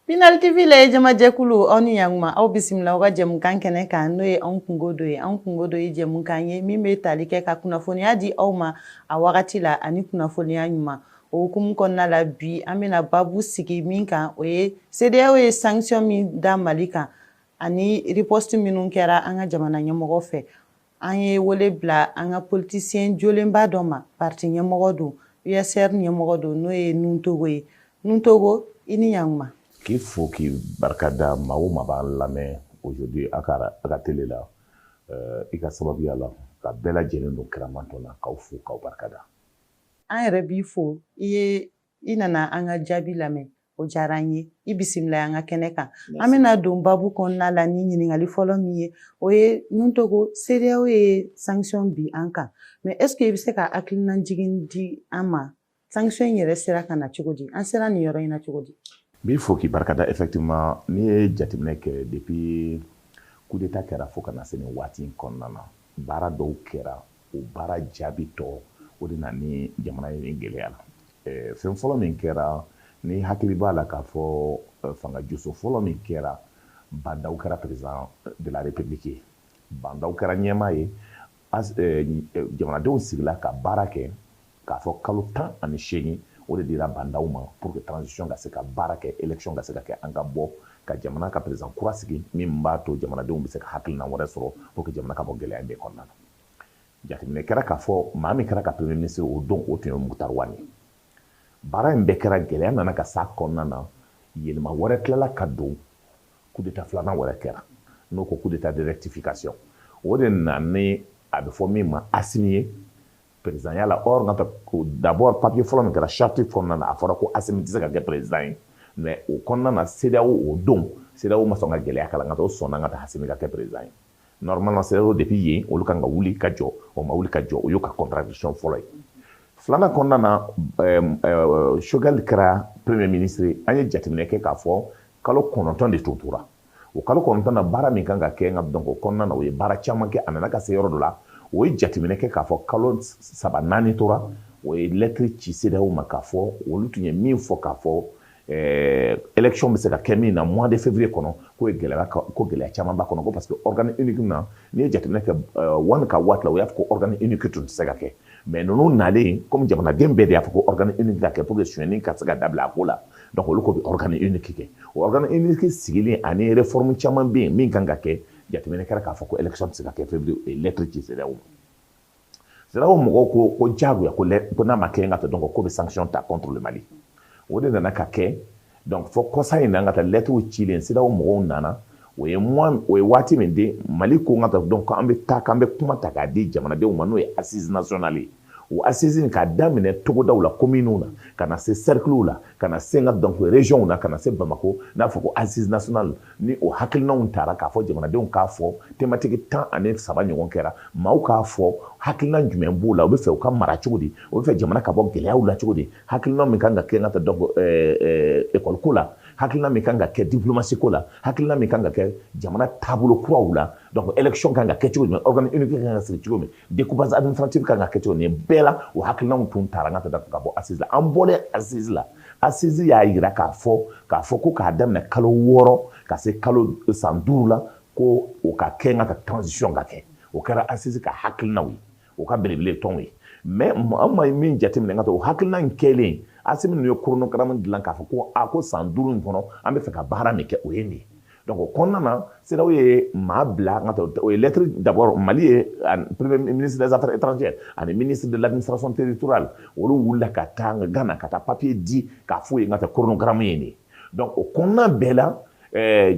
Pinal TV la jamajɛkulu, aw ni ɲankuma. Aw bisimila aw ka jɛmukan kɛnɛ kan, n'o ye Anw Kungo Dɔ ye. Anw Kungo Dɔ ye jɛmukan ye min bɛ tali kɛ ka kunnafoniya di aw ma a wagati la ani kunnafoniya ɲuman. O hukumu kɔnɔna la, bi an bɛna babu sigi min kan, o ye CEDEAO ye sanction min da Mali kan ani riposte minnu kɛra an ka jamana ɲɛmɔgɔ fɛ. An ye wele bila an ka politicien jolenba dɔ ma, parti ɲɛmɔgɔ don, USR ɲɛmɔgɔ don, n'o ye Nouhoum Togo ye. Nouhoum Togo, i ni ɲankuma. K'i fo k'i barika da. Maa o maa b'an lamɛn aujourd'hui a ka télé la, i ka sababuya la, ka bɛɛ lajɛlen don kiramantɔn na, k'aw fo k'aw barika da. An yɛrɛ b'i fo. I ye i nana an ka jaabi lamɛn, o diyara an ye. I bisimila an ka kɛnɛ kan. An bɛna don babu kɔnɔna la ni ɲininkali fɔlɔ min ye, o ye, Nouhoum Togo, CEDEAO ye sanction bin an kan, mais est ce que i bɛ se ka hakilina jigin di an ma, sanction in yɛrɛ sera ka na cogo di, an sera nin yɔrɔ in na cogo di? N b'i fo k'i barika da. Effectivement, n'i ye jateminɛ kɛ, depuis coup d'état kɛra fo ka na se nin waati in kɔnɔna na, baara dɔw kɛra, o baara jaabi tɔ, o de na ni jamana ye nin gɛlɛya la. Fɛn fɔlɔ min kɛra, ni hakili b'a la k'a fɔ fanga joso fɔlɔ min kɛra, Bah N'Daw kɛra président de la République ye, Bah N'Daw kɛra ɲɛmaa ye. Jamanadenw sigila ka baara kɛ k'a fɔ kalo 18, o de dira Bah N'Daw ma pour que transition ka se ka baara kɛ, élection ka se ka kɛ, an ka bɔ ka jamana ka président kura sigi min b'a to jamanadenw bɛ se ka hakilina wɛrɛ sɔrɔ pour que jamana ka bɔ gɛlɛya in bɛɛ kɔnɔna na. Jateminɛ kɛra k'a fɔ maa min kɛra ka premier ministre o don, o tun ye Moctar Ouane ye. Baara in bɛɛ kɛra, gɛlɛya nana ka s'a kɔnɔna na, yɛlɛma wɛrɛ tilala ka don, coup d'état filanan wɛrɛ kɛra, n'o ko coup d'état de rectification. O de nana ni a bɛ fɔ min ma Assimi ye président ya la. Or nka d'abord, papier fɔlɔ min kɛra, charte kɔnɔna na, a fɔra ko Assimi tɛ se ka kɛ président ye. Mais o kɔnɔna na, CEDEAO, o don CEDEAO ma sɔn ka gɛlɛya k'a la, nka o sɔnna ka taa Assimi ka kɛ président ye. Normalement, CEDEAO, depuis yen, olu kan ka wuli ka jɔ, o ma wuli ka jɔ. O y'o ka contradiction fɔlɔ ye. Filanan kɔnɔna na, Choguel kɛra premier ministre. An ye jateminɛ kɛ k'a fɔ kalo 9 de tun tora. O kalo 9 na, baara min kan ka kɛ, nka donc o kɔnɔna na, o ye baara caman kɛ. A nana ka se yɔrɔ dɔ la, o ye jateminɛ kɛ k'a fɔ kalo 3 4 tora, o ye lettre ci CEDEAO ma k'a fɔ olu tun ye min fɔ k'a fɔ élection bɛ se ka kɛ min na mois de février kɔnɔ, k'o ye gɛlɛya, ko gɛlɛya caman b'a kɔnɔ, ko parce que organe unique na, n'i ye jateminɛ kɛ, Ouane ka waati la, o y'a fɔ ko organe unique tun tɛ se ka kɛ. Mais ninnu nalen, comme jamanaden bɛɛ de y'a fɔ ko organe unique ka kɛ pour que sonyɛni ka se ka dabila a ko la, donc olu ko bɛ organe unique kɛ. O organe unique sigilen ani réforme caman bɛ yen min kan ka kɛ, jateminɛ kɛra k'a fɔ ko élection tɛ se ka kɛ février. O ye lettre ci CEDEAO ma. CEDEAO mɔgɔw ko diyagoya ko n'a ma kɛ n ka taa, donc ko bɛ sanction ta contre le Mali. O de nana ka kɛ. Donc fɔ kɔsa in na, ka taa lettre cilen, CEDEAO mɔgɔw nana, o ye mois, o ye waati min di Mali ko n ka taa, donc an bɛ taa k'an bɛ kuma ta k'a di jamanadenw ma, n'o ye assise nationale ye. O assise in, k'a daminɛ togodaw la, communes na, ka na se cercles la, ka na se n ka donc régions na, ka na se Bamako, n'a fɔ ko assise nationale, ni o hakilinaw taara k'a fɔ jamanadenw k'a fɔ, thématique 13 ɲɔgɔn kɛra, maaw k'a fɔ hakilina jumɛn b'o la, u bɛ fɛ u ka mara cogo di, u bɛ fɛ jamana ka bɔ gɛlɛyaw la cogo di, hakilina min kan ka kɛ n ka taa donc école ko la, hakilina min kan ka kɛ diplomatie ko la, hakilina min kan ka kɛ jamana taabolo kuraw la, donc élection kan ka kɛ cogo jumɛn, organe unique kan ka sigi cogo min, découpage administratif kan ka kɛ cogo min, bɛɛ la o hakilinaw tun taara n ka taa ka bɔ assise la. An bɔlen assise la, assise y'a yira k'a fɔ ko k'a daminɛ kalo 6 ka se kalo san 5 la, ko o ka kɛ n ka transition ka kɛ. O kɛra assise ka hakilinaw ye, o ka belebele tɔnw ye. Mais an ma min jateminɛ, ka taa o hakilina in kɛlen, Assimi ninnu ye chronogramme dilan k'a fɔ ko a ko san 5 in kɔnɔ, an bɛ fɛ ka baara min kɛ, o ye nin ye. Donc o kɔnɔna na, CEDEAO ye maa bila n ka taa, o ye lettre d'abord Mali ye, premier ministre des Affaires étrangères ani ministre de l'Administration territoriale, olu wulila ka taa Ghana ka taa papier di k'a f'u ye n ka taa chronogramme ye nin ye. Donc o kɔnɔna bɛɛ la,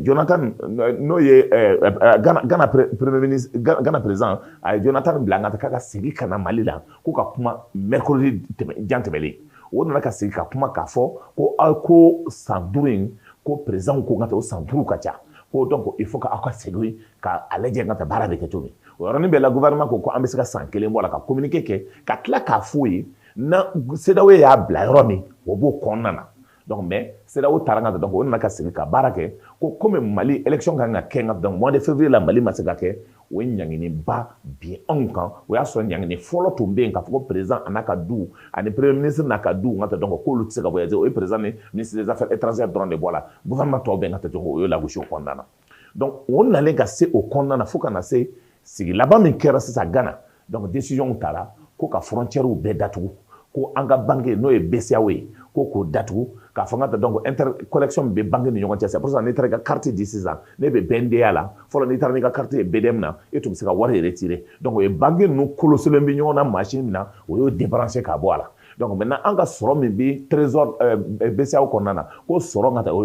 Jonathan, n'o ye Ghana premier ministre, Ghana président, a ye Jonathan bila n ka taa k'a ka segin ka na Mali la k'u ka kuma mercredi tɛmɛ jan tɛmɛlen. O nana ka segin ka kuma k'a fɔ ko aw ko san 5 in, ko président ko n ka taa o san 5 ka ca, ko donc il faut que aw ka segin ka a lajɛ n ka taa baara bɛ kɛ cogo min. O yɔrɔnin bɛɛ la, gouvernement ko ko an bɛ se ka san 1 bɔ a la, ka communiqué kɛ ka tila k'a f'u ye na CEDEAO y'a bila yɔrɔ min, o b'o kɔnɔna na. Donc mais CEDEAO taara ka, donc o nana ka segin ka baara kɛ ko komi Mali élection kan ka kɛ, nka donc mois de février la Mali ma se ka kɛ. O ye ɲanginiba bin anw kan. O y'a sɔrɔ ɲangini fɔlɔ tun bɛ yen k'a fɔ ko président a n'a ka du ani premier ministre n'a ka du, n ka taa, donc k'olu tɛ se ka voyager. O ye président ni ministre des Affaires étrangères dɔrɔn de bɔ a la, gouvernement tɔw bɛɛ, n ka taa, donc o ye lagosi o kɔnɔna na. Donc o nalen ka se o kɔnɔna na fo ka na se sigi laban min kɛra sisan Gana, donc décision taara ko ka frontières bɛɛ datugu, ko an ka banque, n'o ye BCEAO ye, ko k'o datugu, k'a fɔ n ka taa, donc interconnexion min bɛ banque ni ɲɔgɔn cɛ. C'est pour ça n'i taara i ka carte di sisan, ne bɛ BNDA la fɔlɔ, n'i taara n'i ka carte ye BDM na, e tun bɛ se ka wari retirer. Donc o ye banque ninnu koloselen bɛ ɲɔgɔn na machine min na, o y'o débrancher k'a bɔ a la. Donc maintenant an ka sɔrɔ min bɛ trésor BCEAO kɔnɔna na, ko sɔrɔ ka taa, o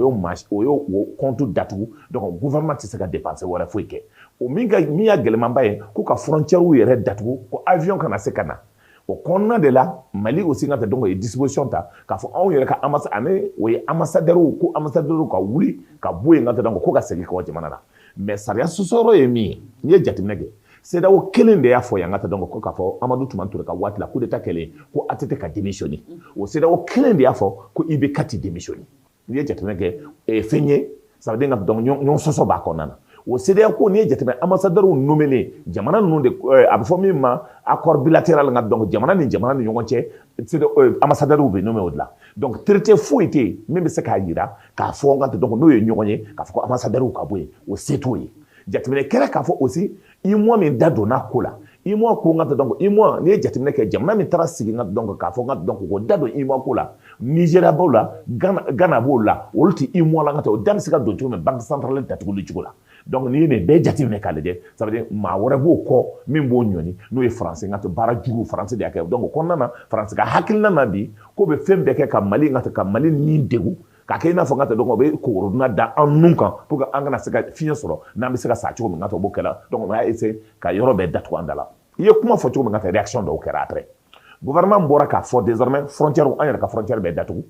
y'o compte datugu. Donc gouvernement tɛ se ka dépense wɛrɛ foyi kɛ. O min ka min y'a gɛlɛmanba ye, ko ka frontière yɛrɛ datugu, ko avion kana se ka na. O kɔnɔna de la, Mali aussi ka tɛ, donc o ye disposition ta k'a fɔ anw yɛrɛ ka ambassade ani o ye ambassadeur, ko ambassadeur ka wuli ka bɔ yen, ka tɛ, donc ko ka segin ka bɔ jamana la. Mais sariya sɔsɔyɔrɔ ye min ye, n'i ye jateminɛ kɛ, CEDEAO kelen de y'a fɔ yan, ka tɛ, donc ko k'a fɔ Amadu Tumani Ture ka waati la, coup d'état kɛlen, ko ATT ka démissionner. O CEDEAO kelen de y'a fɔ ko IBK ti démissionner. N'i ye jateminɛ kɛ, fɛn ye, ça veut dire que donc ɲɔgɔn sɔsɔ b'a kɔnɔna na. O CEDEAO ko, n'i ye jateminɛ, ambassadeurs nommé jamana ninnu de, a bɛ fɔ min ma accord bilatéral, nka donc jamana ni jamana ni ɲɔgɔn cɛ, ambassadeurs bɛ nommé o de la. Donc traité foyi tɛ yen min bɛ se k'a jira k'a fɔ n ka, donc n'o ye ɲɔgɔn ye k'a fɔ ko ambassadeurs ka bɔ yen, o se t'o ye. Jateminɛ kɛra k'a fɔ aussi UEMOA min da donna ko la, UEMOA ko n ka, donc UEMOA, n'i ye jateminɛ kɛ, jamana min taara sigi n ka, donc k'a fɔ n ka, donc k'o da don UEMOA ko la, Nigéria b'o la, Ghana b'o la, olu tɛ UEMOA la. N ka taa o da bɛ se ka don cogo min banque centrale datuguli cogo la? Donc n'i ye nin bɛɛ jateminɛ k'a lajɛ, ça veut dire maa wɛrɛ b'o kɔ min b'o ɲɔni, n'o ye Faransi. N ka to baara jugu Faransi de y'a kɛ. Donc o kɔnɔna na, Faransi ka hakilina na bi, ko bɛ fɛn bɛɛ kɛ ka Mali, n ka ka Mali ni degun k'a kɛ i n'a fɔ n ka tɛ, donc o bɛ kogoroduna da an nun kan pour que an kana se ka fiɲɛ sɔrɔ n'an bɛ se ka sa cogo min, n ka to o b'o kɛla. Donc o y'a essayer ka yɔrɔ bɛɛ datugu an da la. I ye kuma fɔ cogo min, ka taa réaction dɔw kɛra après. Gouvernement bɔra k'a fɔ désormais frontière, an yɛrɛ ka frontière bɛɛ datugu.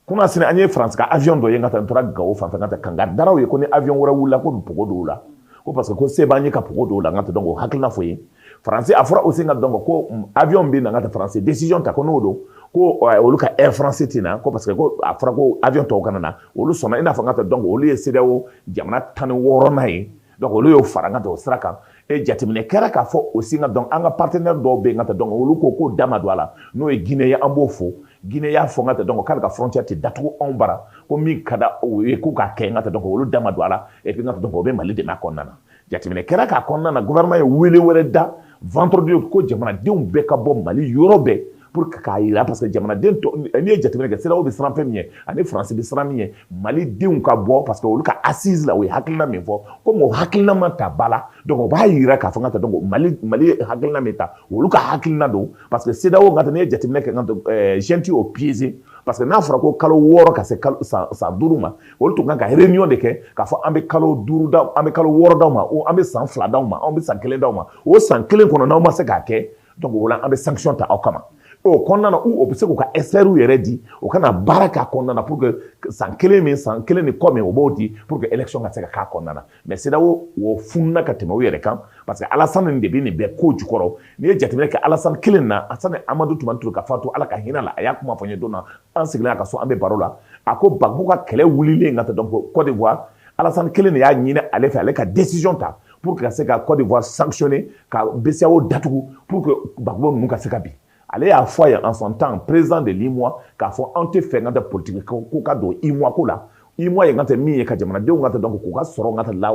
Kunna sini, an ye France ka avion dɔ ye, n ka taa, n tora Gawo fan fɛ, n ka taa kangari daraw ye ko ni avion wɛrɛ wulila, ko pogo dɔw la, ko parce que ko se b'an ye ka pogo dɔw la. N ka taa, donc o hakilina fɔ ye Faransi. A fɔra aussi, n ka, donc ko avion bɛ na, n ka taa, Faransi décision ta ko n'o don, ko olu ka Air France tɛ na, ko parce que ko a fɔra ko avion tɔw kana na. Olu sɔnna, i n'a fɔ n ka taa, donc olu ye CEDEAO jamana 16nan ye, donc olu y'o fara n ka taa o sira kan. E jateminɛ kɛra k'a fɔ aussi, n ka, donc an ka partenaire dɔw bɛ yen, n ka taa, donc olu ko k'o da ma don a la, n'o ye Guinée ye. An b'o fo. Guinée y'a fɔ, n ka taa, donc k'ale ka frontière tɛ datugu anw bara, ko min ka da o ye k'u k'a kɛ, n ka taa, donc olu da ma don a la. Et puis n ka taa, donc o bɛ Mali dɛmɛ a kɔnɔna na. Jateminɛ kɛra k'a kɔnɔna na, gouvernement ye wele wɛrɛ da vendredi ko jamanadenw bɛɛ ka bɔ Mali yɔrɔ bɛɛ pour que k'a yira, parce que jamanaden tɔ, n'i ye jateminɛ kɛ, CEDEAO bɛ siran fɛn min ye ani Faransi bɛ siran min ye, Malidenw ka bɔ, parce que olu ka assise la, o ye hakilina min fɔ, komi o hakilina ma ta ba la, donc o b'a yira k'a fɔ n ka taa, donc Mali ye hakilina min ta, olu ka hakilina don, parce que CEDEAO, n ka taa, n'i ye jateminɛ kɛ, n ka taa, junte y'o piégé, parce que n'a fɔra ko kalo 6 ka se kalo san 5 ma, olu tun kan ka réunion de kɛ k'a fɔ an bɛ kalo 5 d'aw, an bɛ kalo 6 d'aw ma, an bɛ san 2 d'aw ma, an bɛ san 1 d'aw ma. O san 1 kɔnɔ, n'aw ma se k'a kɛ, donc o la an bɛ sanction ta aw kama. O kɔnɔna na, o bɛ se k'u ka experts yɛrɛ di, o kana baara k'a kɔnɔna na pour que san 1 min, san 1 ni kɔ min, o b'o di pour que élection ka se ka k'a kɔnɔna na. Mais CEDEAO o fununa ka tɛmɛ u yɛrɛ kan, parce que Alassane de bɛ nin bɛɛ ko jukɔrɔ. N'i ye jateminɛ kɛ, Alassane kelen na, Alassane Amadu Tumani Ture ka fatu, Ala ka hinɛ la, a y'a kuma fɔ n ye don na, an sigilen a ka so, an bɛ baro la, a ko Gbagbo ka kɛlɛ wulilen ka taa, donc Côte d'Ivoire, Alassane kelen de y'a ɲini ale fɛ, ale ka décision ta pour que ka se ka Côte d'Ivoire sanctionner, ka BCEAO datugu pour que Gbagbo ninnu ka se ka bin. Ale y'a fɔ a ye en son temps président de l'UEMOA k'a fɔ an tɛ fɛ n ka tɛ politique ko ka don UEMOA ko la. UEMOA ye n ka tɛ min ye, ka jamanadenw ka tɛ, donc k'u ka sɔrɔ n ka tɛ la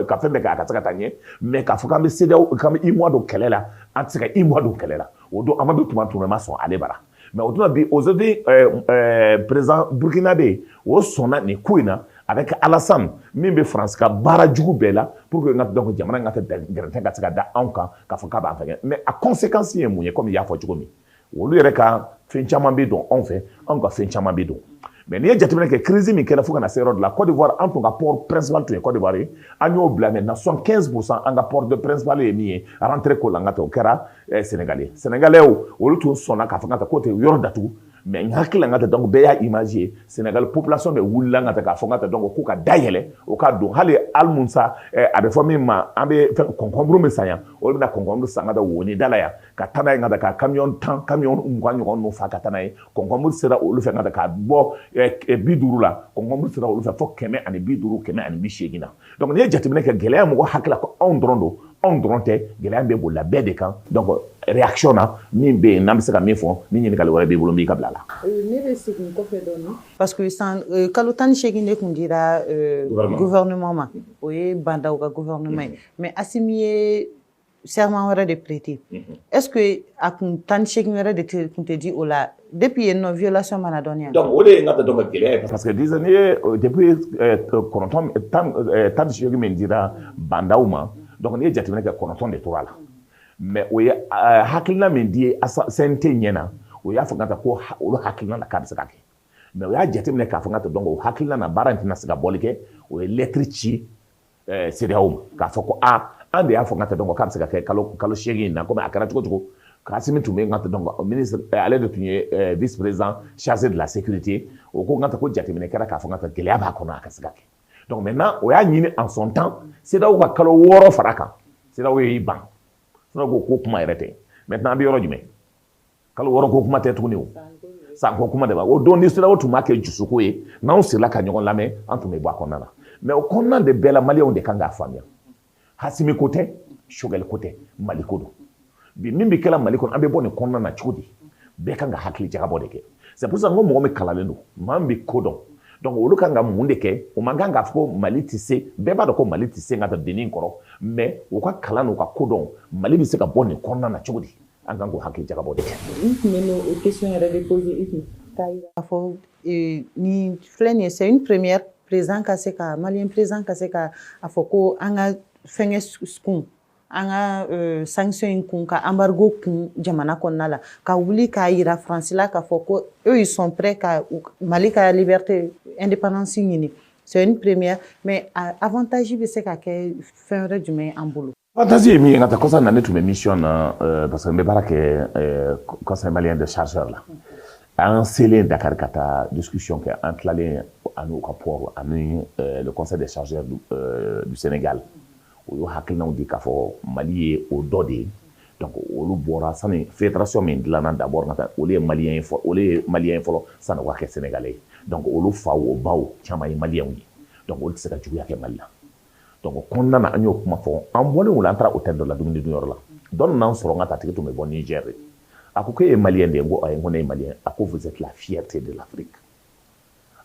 ka fɛn bɛɛ kɛ a ka se ka taa ɲɛ, mais k'a fɔ k'an bɛ CEDEAO, k'an bɛ UEMOA don kɛlɛ la, an tɛ se ka UEMOA don kɛlɛ la. O don Amadu Tumani Ture ma sɔn ale bara. Mais o tuma bi, aujourd'hui président Burkina bɛ yen, o sɔnna nin ko in na avec Alassane min bɛ France ka baara jugu bɛɛ la pour que n ka, donc jamana in ka tɛ gɛrɛntɛ ka se ka da anw kan k'a fɔ k'a b'an fɛngɛ. Mais a conséquence ye mun ye? Comme i y'a fɔ cogo min, olu yɛrɛ ka fɛn caman bɛ don anw fɛ, anw ka fɛn caman bɛ don. Mais n'i ye jateminɛ kɛ, crise min kɛra fo ka na se yɔrɔ dɔ la, Côte d'Ivoire, an tun ka port principal tun ye Côte d'Ivoire ye, an y'o bila. Maintenant 75 % an ka port de principal ye min ye rentrée ko la, n ka taa, o kɛra Sénégal ye. Sénégalais, olu tun sɔnna k'a fɔ ka taa k'o tɛ yɔrɔ datugu. Mais n hakili la n ka taa, donc bɛɛ y'a image ye, Sénégal population de wulila n ka taa k'a fɔ n ka taa, donc k'u ka da yɛlɛ, o ka don. Hali Almusa, a bɛ fɔ min ma, an bɛ fɛn concombre min san yan, olu bɛna concombre san ka taa Woni da la yan, ka taa n'a ye, ka taa ka camion 10, camion 20 ɲɔgɔn ninnu fa ka taa n'a ye. Concombre sera olu fɛ ka taa ka bɔ 50 la, concombre sera olu fɛ fo 150, 180 na. Donc n'i ye jateminɛ kɛ, gɛlɛya mɔgɔ hakili la ko anw dɔrɔn don, anw dɔrɔn tɛ, gɛlɛya bɛ bolila bɛɛ de kan. Donc réaction na min bɛ yen, n'an bɛ se ka min fɔ, ni ɲininkali wɛrɛ b'i bolo, n b'i ka bila la. Ne bɛ segin kɔfɛ dɔɔnin, parce que san kalo 18 de tun dira gouvernement ma, o ye Bah N'Daw ka gouvernement ye, mais Assimi ye serment wɛrɛ de prêter. Est-ce que a kun 18 wɛrɛ de tun tɛ di o la depuis yen nɔ, violation mana dɔɔnin? Donc o de ye n ka dɔn ka gɛlɛya ye, parce que disons n'i ye depuis kɔnɔntɔn, tan, 18 min dira Bah N'Daw ma, donc n'i ye jateminɛ kɛ, 9 de tora a la. Mais o ye hakilina min di CNT ɲɛna, o y'a fɔ ka taa ko olu hakilina na k'a bɛ se ka kɛ, mais o y'a jateminɛ k'a fɔ ka taa, donc o hakilina na, baara in tɛna se ka bɔli kɛ. O ye lettre ci CEDEAO ma k'a fɔ ko a an de y'a fɔ ka taa, donc k'a bɛ se ka kɛ kalo 8 in na, komi a kɛra cogo cogo. Assimi tun bɛ n ka taa, donc ministre, ale de tun ye vice président chargé de la sécurité. O ko n ka taa ko jateminɛ kɛra k'a fɔ n ka taa gɛlɛya b'a kɔnɔ, a ka se ka kɛ. Donc maintenant o y'a ɲini en son temps CEDEAO ka kalo 6 fara kan. CEDEAO y'i ban, CEDEAO ko ko kuma yɛrɛ tɛ. Maintenant an bɛ yɔrɔ jumɛn? Kalo 6 ko kuma tɛ tuguni, o sanko kuma de b'a o don. Ni CEDEAO tun b'a kɛ jusuko ye, n'anw sirila ka ɲɔgɔn lamɛn, an tun bɛ bɔ a kɔnɔna na. Mais o kɔnɔna de bɛɛ la, maliyɛnw de kan k'a faamuya, Assimi ko tɛ, Choguel ko tɛ, Mali ko don. Bi min bɛ kɛla Mali kɔnɔ, an bɛ bɔ nin kɔnɔna na cogo di? Bɛɛ kan ka hakili jagabɔ de kɛ. C'est pour ça n ko mɔgɔ min kalanlen don, maa min bɛ ko dɔn, donc olu kan ka mun de kɛ? O man kan k'a fɔ ko Mali tɛ se. Bɛɛ b'a dɔn ko Mali tɛ se ka taa dennin kɔrɔ, mais u ka kalan n'u ka ko dɔn, Mali bɛ se ka bɔ nin kɔnɔna na cogo di? An kan k'o hakili jagabɔ de kɛ. N tun bɛ n'o question yɛrɛ de poser i kun, k'a yira k'a fɔ nin filɛ nin ye, c'est une première, président ka se ka, malien président ka se ka a fɔ ko an ka fɛnkɛ kun, an ka sanction in kun, ka embargo kun jamana kɔnɔna la, ka wuli k'a yira Faransi la k'a fɔ ko eux, ils sont prêts ka Mali ka liberté, indépendance ɲini. C'est une première, mais avantage bɛ se ka kɛ fɛn wɛrɛ jumɛn ye an bolo? Avantage ye min ye, ka taa kɔsa na, ne tun bɛ mission na, parce que n bɛ baara kɛ Conseil malien de chargeurs la. An selen Dakar ka taa discussion kɛ, an tilalen ani u ka port ani le Conseil des chargeurs du Sénégal, o y'o hakilinaw di k'a fɔ Mali ye o dɔ de ye. Donc olu bɔra sani fédération min dilanna d'abord, ka taa olu ye malien ye fɔlɔ, olu ye malien fɔlɔ sani u ka kɛ sénégalais ye. Donc olu faw, o baw caman ye maliyɛnw ye, donc olu tɛ se ka juguya kɛ Mali la. Donc o kɔnɔna na, an y'o kuma fɔ. An bɔlen o la, an taara hôtel dɔ la, dumuni dunyɔrɔ la, dɔ nana sɔrɔ n ka taa, tigi tun bɛ bɔ Niger de. A ko k'e ye malien de ye? N ko ayi, n ko ne ye malien. A ko vous êtes la fierté de l'Afrique.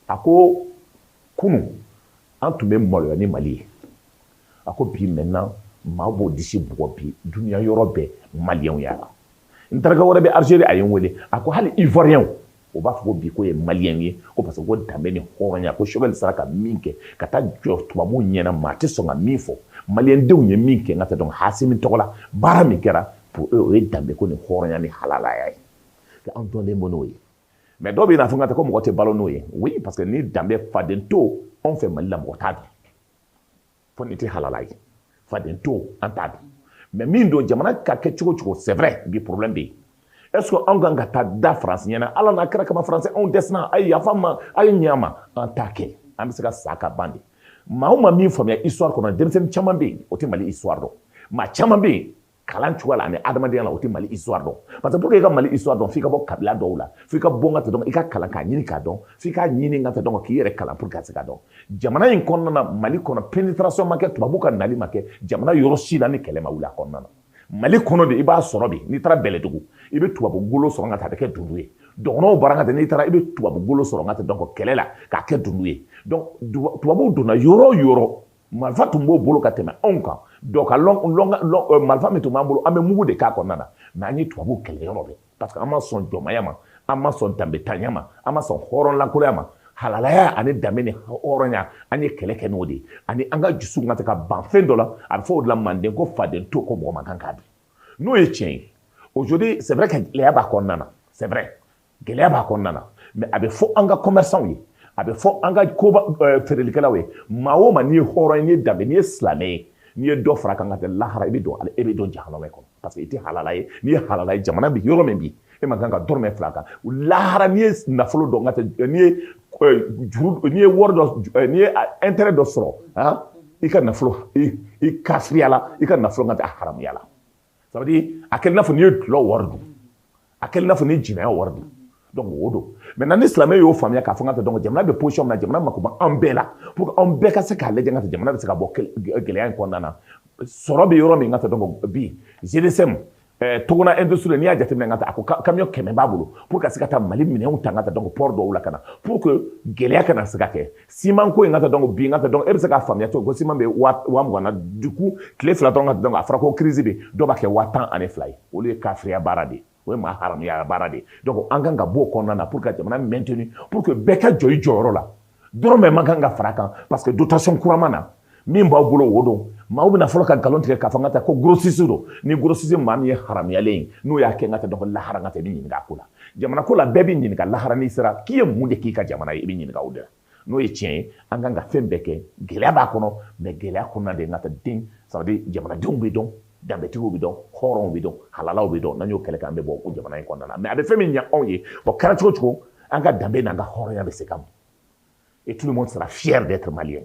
A ko kunun an tun bɛ maloya ni Mali ye. A ko bi maintenant maa b'o disi bugɔ bi dunuya yɔrɔ bɛɛ, maliyɛnw y'a la. N terikɛ wɛrɛ bɛ Algérie, a ye n wele, a ko hali ivoirien o b'a fɔ ko bi ko ye maliyɛn ye, ko parce que ko danbe ni hɔrɔnya, ko Choguel sera ka min kɛ ka taa jɔ tubabuw ɲɛna, maa tɛ sɔn ka min fɔ, maliyɛndenw ye min kɛ n ka taa, donc Assimi tɔgɔ la, baara min kɛra pour eux, o ye danbe ko ni hɔrɔnya ni halalaya ye, an dɔnnen bɔ n'o ye. Mais dɔw bɛ n'a fɔ n ka taa ko mɔgɔ tɛ balo n'o ye. Oui, parce que ni danbe faden to anw fɛ Mali la, mɔgɔ t'a dɔn fo ni tɛ halala ye. Faden to an t'a dɔn, mais min don jamana ka kɛ cogo cogo, c'est vrai, bi problème bɛ yen. Est ce que anw kan ka taa da Faransi ɲɛna, Ala n'a kɛra kama, Faransi anw dɛsɛna, a ye yafa ma, a ye ɲɛ ma, an t'a kɛ? An bɛ se ka sa ka ban de. Maa o maa min faamuya histoire kɔnɔ, denmisɛnnin caman bɛ yen, o tɛ Mali histoire dɔn. Maa caman bɛ yen, kalan cogoya la ani adamadenya la, o tɛ Mali histoire dɔn, parce que pour que i ka Mali histoire dɔn, f'i ka bɔ kabila dɔw la, f'i ka bɔ n ka ta dɔn, i ka kalan k'a ɲini k'a dɔn, f'i k'a ɲini ka ta dɔn, k'i yɛrɛ kalan pour que ka se ka dɔn. Jamana in kɔnɔna na, Mali kɔnɔ, pénétration ma kɛ, tubabu ka nali ma kɛ jamana yɔrɔ si la ni kɛlɛ ma wuli a kɔnɔna na. Mali kɔnɔ de, i b'a sɔrɔ bi, n'i taara Bɛlɛdugu, i bɛ tubabu golo sɔrɔ ka taa, a bɛ kɛ dundu ye. Dɔgɔnɔw bara ka taa, n'i taara, i bɛ tubabu golo sɔrɔ ka taa, donc kɛlɛ la k'a kɛ dundu ye. Donc tubabuw donna yɔrɔ o yɔrɔ, marifa tun b'o bolo ka tɛmɛ anw kan. Donc ka lɔn marifa min tun b'an bolo, an bɛ mugu de k'a kɔnɔna na, mais an ye tubabuw kɛlɛ yɔrɔ bɛɛ, parce que an ma sɔn jɔnmaya ma, an ma sɔn danbetanya ma, an ma sɔn hɔrɔnlankolonya ma. Halalaya ani danbe ni hɔrɔnya, an ye kɛlɛ kɛ n'o de ye, ani an ka dusu ka se ka ban fɛn dɔ la. A bɛ fɔ o de la manden ko faden to ko mɔgɔ man kan k'a dun. N'o ye tiɲɛ ye, aujourd'hui c'est vrai que gɛlɛya b'a kɔnɔna na, c'est vrai, gɛlɛya b'a kɔnɔna na, mais a bɛ fɔ an ka commerçant ye, a bɛ fɔ an ka koba feerelikɛlaw ye, maa o maa n'i ye hɔrɔn ye, n'i ye danbe, n'i ye silamɛ ye, n'i ye dɔ fara kan ka tɛ lahara, i bɛ don, e bɛ don jahanama kɔnɔ, parce que i tɛ halala ye. N'i ye halala ye, jamana bɛ yɔrɔ min bi, E man kan ka dɔrɔmɛ 2 kan. Lahara, n'i ye nafolo dɔ, n ka tɛ, n'i ye juru, n'i ye wari dɔ, n'i ye intérêt dɔ sɔrɔ, han, i ka nafolo, i kafiriya la, i ka nafolo ka tɛ a haramuya la. Ça veut dire a kɛlen n'a fɔ n'i ye dulɔ wari dun, a kɛlen n'a fɔ n'i ye jinɛya wari dun. Donc o don. Maintenant, ni silamɛ y'o faamuya k'a fɔ n ka tɛ, donc jamana bɛ position min na, jamana mako bɛ an bɛɛ la pour que an bɛɛ ka se k'a lajɛ, n ka tɛ, jamana bɛ se ka bɔ gɛlɛya in kɔnɔna na. Sɔrɔ bɛ yɔrɔ min, n ka tɛ, donc bi GDSM, Togona industrie, n'i y'a jateminɛ, n ka taa, a ko camion 100 b'a bolo pour ka se ka taa Mali minɛnw ta, n ka taa, donc port dɔw la ka na, pour que gɛlɛya kana se ka kɛ. Ciment ko in, n ka taa, donc bi, n ka taa, donc e bɛ se k'a faamuya cogo ko ciment bɛ 20 000 na, du coup tile 2 dɔrɔn, ka taa, donc a fɔra ko crise bɛ, dɔw b'a kɛ 12,000 ye. Olu ye kafiriya baara de ye, o ye maa haramuya baara de ye. Donc an kan ka bɔ o kɔnɔna na pour que jamana maintenir, pour que bɛɛ ka jɔ i jɔyɔrɔ la. Dɔrɔmɛ man kan ka fara a kan, parce que dotation kura ma na. Min b'aw bolo, o don. Maaw bɛna fɔlɔ ka nkalon tigɛ k'a fɔ n ka taa ko grossiste don. Ni grossiste, maa min ye haramuyalen ye, n'o y'a kɛ, n ka taa, donc lahara, n ka taa, i bɛ ɲininka a ko la. Jamana ko la, bɛɛ bɛ ɲininka lahara. N'i sera k'i ye mun de k'i ka jamana ye, i bɛ ɲininka o de la. N'o ye tiɲɛ ye, an kan ka fɛn bɛɛ kɛ. Gɛlɛya b'a kɔnɔ, mais gɛlɛya kɔnɔna de, n ka taa den, ça veut dire jamanadenw bɛ dɔn, danbetigiw bɛ dɔn, hɔrɔnw bɛ dɔn, halalaw bɛ dɔn. N'an y'o kɛlɛ kɛ, an bɛ bɔ o jamana in kɔnɔna na. Mais a bɛ fɛn min ɲɛ anw ye, o kɛra cogo cogo, an ka danbe n'an ka hɔrɔnya bɛ se ka mɔ, et tout le monde sera fier d'être malien.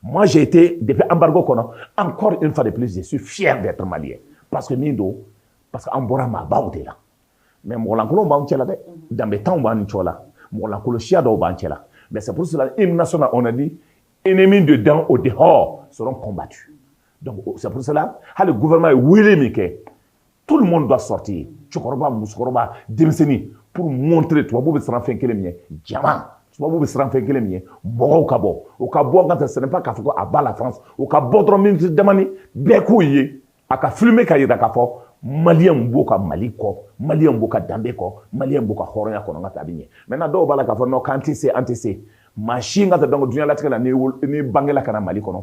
Moi, j'ai été, depuis embargo kɔnɔ, encore une fois de plus, je suis fier d'être malien. Parce que min don, parce que an bɔra maabaw de la. Mais mɔgɔlankolonw b'an cɛ la dɛ, danbetanw b'an cɛ la, mɔgɔlankolon siya dɔw b'an cɛ la. Mais c'est pour cela, hymne national, on a dit, ennemis dedans au dehors seront combattus. Donc c'est pour cela, hali gouvernement ye wele min kɛ, tout le monde doit sortir. Cɛkɔrɔba, musokɔrɔba, denmisɛnnin, pour montrer tubabu bɛ siran fɛn kelen min ye, jama. Tubabu bɛ siran fɛn kelen min ye, mɔgɔw ka bɔ. O ka bɔ, n ka tɛ, ce n'est pas k'a fɔ ko a ba la France. O ka bɔ dɔrɔn, miniti damani, bɛɛ k'o ye. A ka filmer ka yira k'a fɔ Maliyɛnw b'o ka Mali kɔ, Maliyɛnw b'o ka danbe kɔ, Maliyɛnw b'o ka hɔrɔnya kɔnɔ, n ka taa, a bɛ ɲɛ. Maintenant, dɔw b'a la k'a fɔ non, k'an tɛ se, an tɛ se. Maa si, n ka taa, donc diɲɛlatigɛ la, n'i bangela ka na Mali kɔnɔ,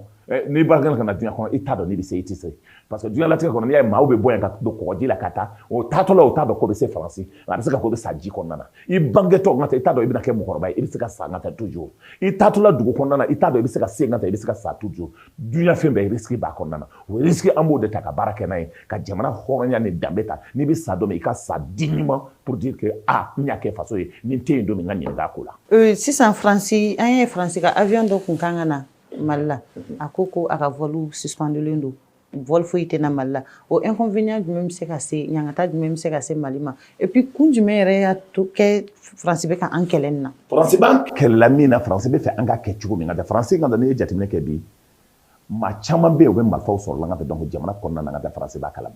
n'i bangela ka na diɲɛ kɔnɔ, i t'a dɔn n'i bɛ se, i tɛ se. Parce que diɲɛlatigɛ kɔnɔ, n'i y'a ye maaw bɛ bɔ yan ka don kɔgɔji la ka taa, o taatɔ la, o t'a dɔn k'o bɛ se Faransi, a bɛ se ka k'o bɛ sa ji kɔnɔna na. I bangetɔ, n ka taa, i t'a dɔn i bɛna kɛ mɔgɔkɔrɔba ye, i bɛ se ka sa, n ka taa, toujours. I taatɔ la dugu kɔnɔna na, i t'a dɔn i bɛ se ka se, n ka taa, i bɛ se ka sa toujours. Diɲɛ fɛn bɛɛ risque b'a kɔnɔna na. O risque, an b'o de ta ka baara kɛ n'a ye, ka jamana hɔrɔnya ni danbe ta. N'i bɛ sa don min, i ka sa dignement pour dire que ah, n y'a kɛ faso ye, ni n tɛ yen don min, n ka ɲininka a ko la. Sisan Faransi, an ye Faransi ka avion dɔ kun kan ka na Mali la, a ko ko a ka vol suspendulen don, vol foyi tɛ na Mali la. O inconvénient jumɛn bɛ se ka se, ɲangata jumɛn bɛ se ka se Mali ma? Et puis kun jumɛn yɛrɛ y'a to kɛ Faransi bɛ ka an kɛlɛ nin na? Faransi b'an kɛlɛla min na, Faransi bɛ fɛ an ka kɛ cogo min na, Faransi ka, n'i ye jateminɛ kɛ bi, maa caman bɛ yen, u bɛ marifaw sɔrɔ la, n ka taa, donc jamana kɔnɔna na, n ka taa, Faransi b'a kalama.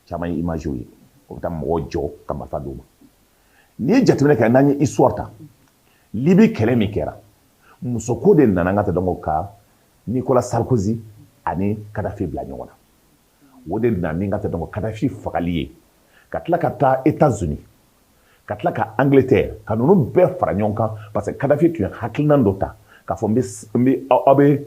Caman ye image ye, o bɛ taa mɔgɔw jɔ ka marifa d'u ma. N'i ye jateminɛ kɛ, n'an ye histoire ta, Libi kɛlɛ min kɛra, musoko de nana, n ka taa, donc ka Nicolas Sarkozy ani Kadafi bila ɲɔgɔn na. O de nana ni, n ka taa, donc Kadafi fagali ye, ka tila ka taa États-Unis, ka tila ka Angleterre, ka ninnu bɛɛ fara ɲɔgɔn kan, parce que Kadafi tun ye hakilina dɔ ta k'a fɔ n bɛ aw bɛ,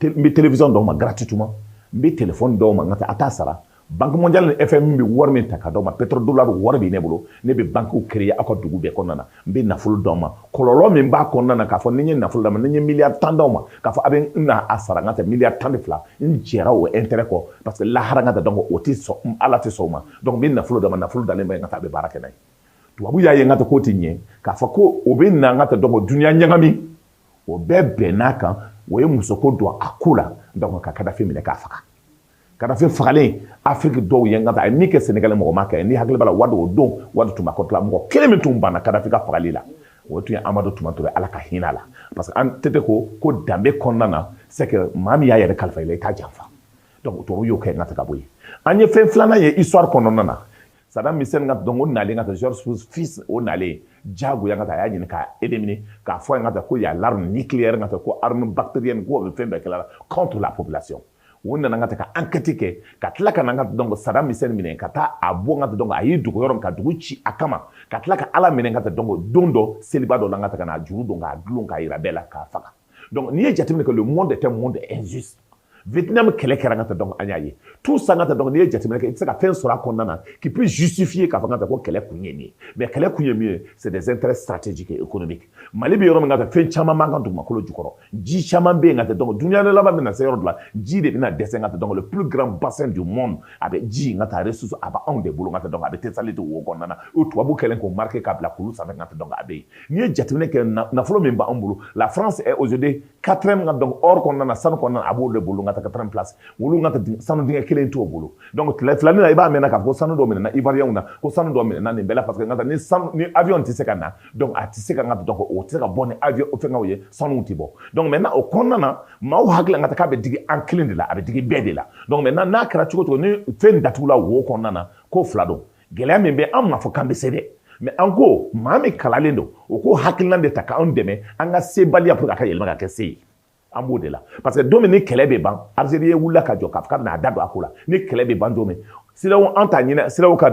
n bɛ télévision d'aw ma gratuitement, n bɛ téléphone d'aw ma, n ka taa, a t'a sara. Banque mondiale ni FMI bɛ wari min ta ka d'aw ma, pétrole dollar wari bɛ ne bolo, ne bɛ banques créer aw ka dugu bɛɛ kɔnɔna na, n bɛ nafolo d'aw ma. Kɔlɔlɔ min b'a kɔnɔna na, k'a fɔ ni n ye nafolo d'aw ma, ni n ye miliyari 10 d'aw ma, k'a fɔ a bɛ n na a sara, n ka taa, miliyari 12, n jɛra o intérêt kɔ, parce que lahara, n ka taa, donc o tɛ sɔn, Ala tɛ sɔn o ma. Donc n bɛ nafolo d'aw ma, nafolo dalen bɛ, n ka taa, a bɛ baara kɛ n'a ye. Tubabu y'a ye, n ka taa, k'o tɛ ɲɛ, k'a fɔ ko o bɛ na, n ka taa, donc dunuya ɲagami. O bɛɛ bɛnn'a kan, o ye musoko don a ko la, donc ka Kadafi minɛ k'a faga. Kadafi fagalen, Afiriki dɔw ye, n ka taa, a ye min kɛ Sénégal, mɔgɔ ma kɛ. Ni hakili b'a la, Wade, o don Wade tun b'a kɔ la, mɔgɔ kelen min tun banna Kadafi ka fagali la, o tun ye Amadu Tumani Ture, Ala ka hinɛ a la, parce que an tɛ ko danbe kɔnɔna na, c'est que maa min y'a yɛrɛ kalifa i la, i t'a janfa. Donc tubabu y'o kɛ, n ka taa ka bɔ yen. An ye fɛn filanan ye histoire kɔnɔna na, Saddam Hussein ka, donc o nalen, ka taa, George Bush fils, o nalen diyagoya, ka taa, a y'a ɲini k'a éliminer, k'a fɔ ye, ka taa, ko y a l'arme nucléaire, ka taa, ko arme bactérienne, ko o bɛ fɛn bɛɛ kɛla contre la population. O nana, ka taa, ka enquête kɛ, ka tila ka na, ka donc Saddam Hussein minɛ, ka taa a bɔ, ka taa, donc a y'i dogo yɔrɔ min, ka dugu ci a kama, ka tila ka Ala minɛ, ka taa, donc don dɔ, seliba dɔ la, ka taa, ka na juru don k'a dulon k'a yira bɛɛ la k'a faga. Donc n'i ye jateminɛ kɛ, le monde est un monde injuste. Vietnam kɛlɛ kɛra n ka taa, donc an y'a ye tout ça n ka taa. Donc n'i ye jateminɛ kɛ, i tɛ se ka fɛn sɔrɔ a kɔnɔna na qui peut justifier k'a fɔ n ka taa ko kɛlɛ kun ye nin ye. Mais kɛlɛ kun ye min ye, c'est des intérêts stratégiques et économiques. Mali bɛ yɔrɔ min ka taa, fɛn caman b'an ka dugumakolo jukɔrɔ, ji caman bɛ yen ka taa. Donc dunuya laban bɛna se yɔrɔ dɔ la, ji de bɛna dɛsɛ n ka taa. Donc le plus grand bassin du monde, a bɛ ji n ka taa, ressource a bɛ anw de bolo n ka taa. Donc a bɛ Tessalit wo kɔnɔna na, o tubabu kɛlen k'o marqué k'a bila kulu sanfɛ n ka taa. Donc a bɛ yen. N'i ye jateminɛ kɛ, nafolo min b'anw bolo, la France est aujourd'hui quatrième ka, donc or kɔnɔna na, sanu kɔnɔna na, a b'o de bolo n ka taa, quatrième place. Olu ka taa sanu dingɛ kelen t'o bolo. Donc tile filanin na, i b'a mɛn k'a fɔ ko sanu dɔ minɛna Ivoirien na, ko sanu dɔ minɛna nin bɛɛ la, parce que n ka taa ni sanu ni avion tɛ se ka na, donc a tɛ se ka n ka, donc o tɛ se ka bɔ ni avion fɛngɛw ye, sanu tɛ bɔ. Donc maintenant, o kɔnɔna na, maaw hakili la n ka taa k'a bɛ digi an kelen de la, a bɛ digi bɛɛ de la. Donc maintenant, n'a kɛra cogo cogo, ni fɛn datugula wo kɔnɔna na, ko fila don. Gɛlɛya min bɛ an m'a fɔ k'an bɛ se dɛ, mais an ko maa min kalalen don, o ko hakilina de ta k'anw dɛmɛ an ka sebaliya pour que a ka yɛlɛma ka kɛ se ye. An b'o de la, parce que don min ni kɛlɛ bɛ ban, Algérie ye wulila ka jɔ k'a fɔ k'a bɛna a da don a ko la. Ni kɛlɛ bɛ ban don min, CEDEAO, an t'a ɲini CEDEAO ka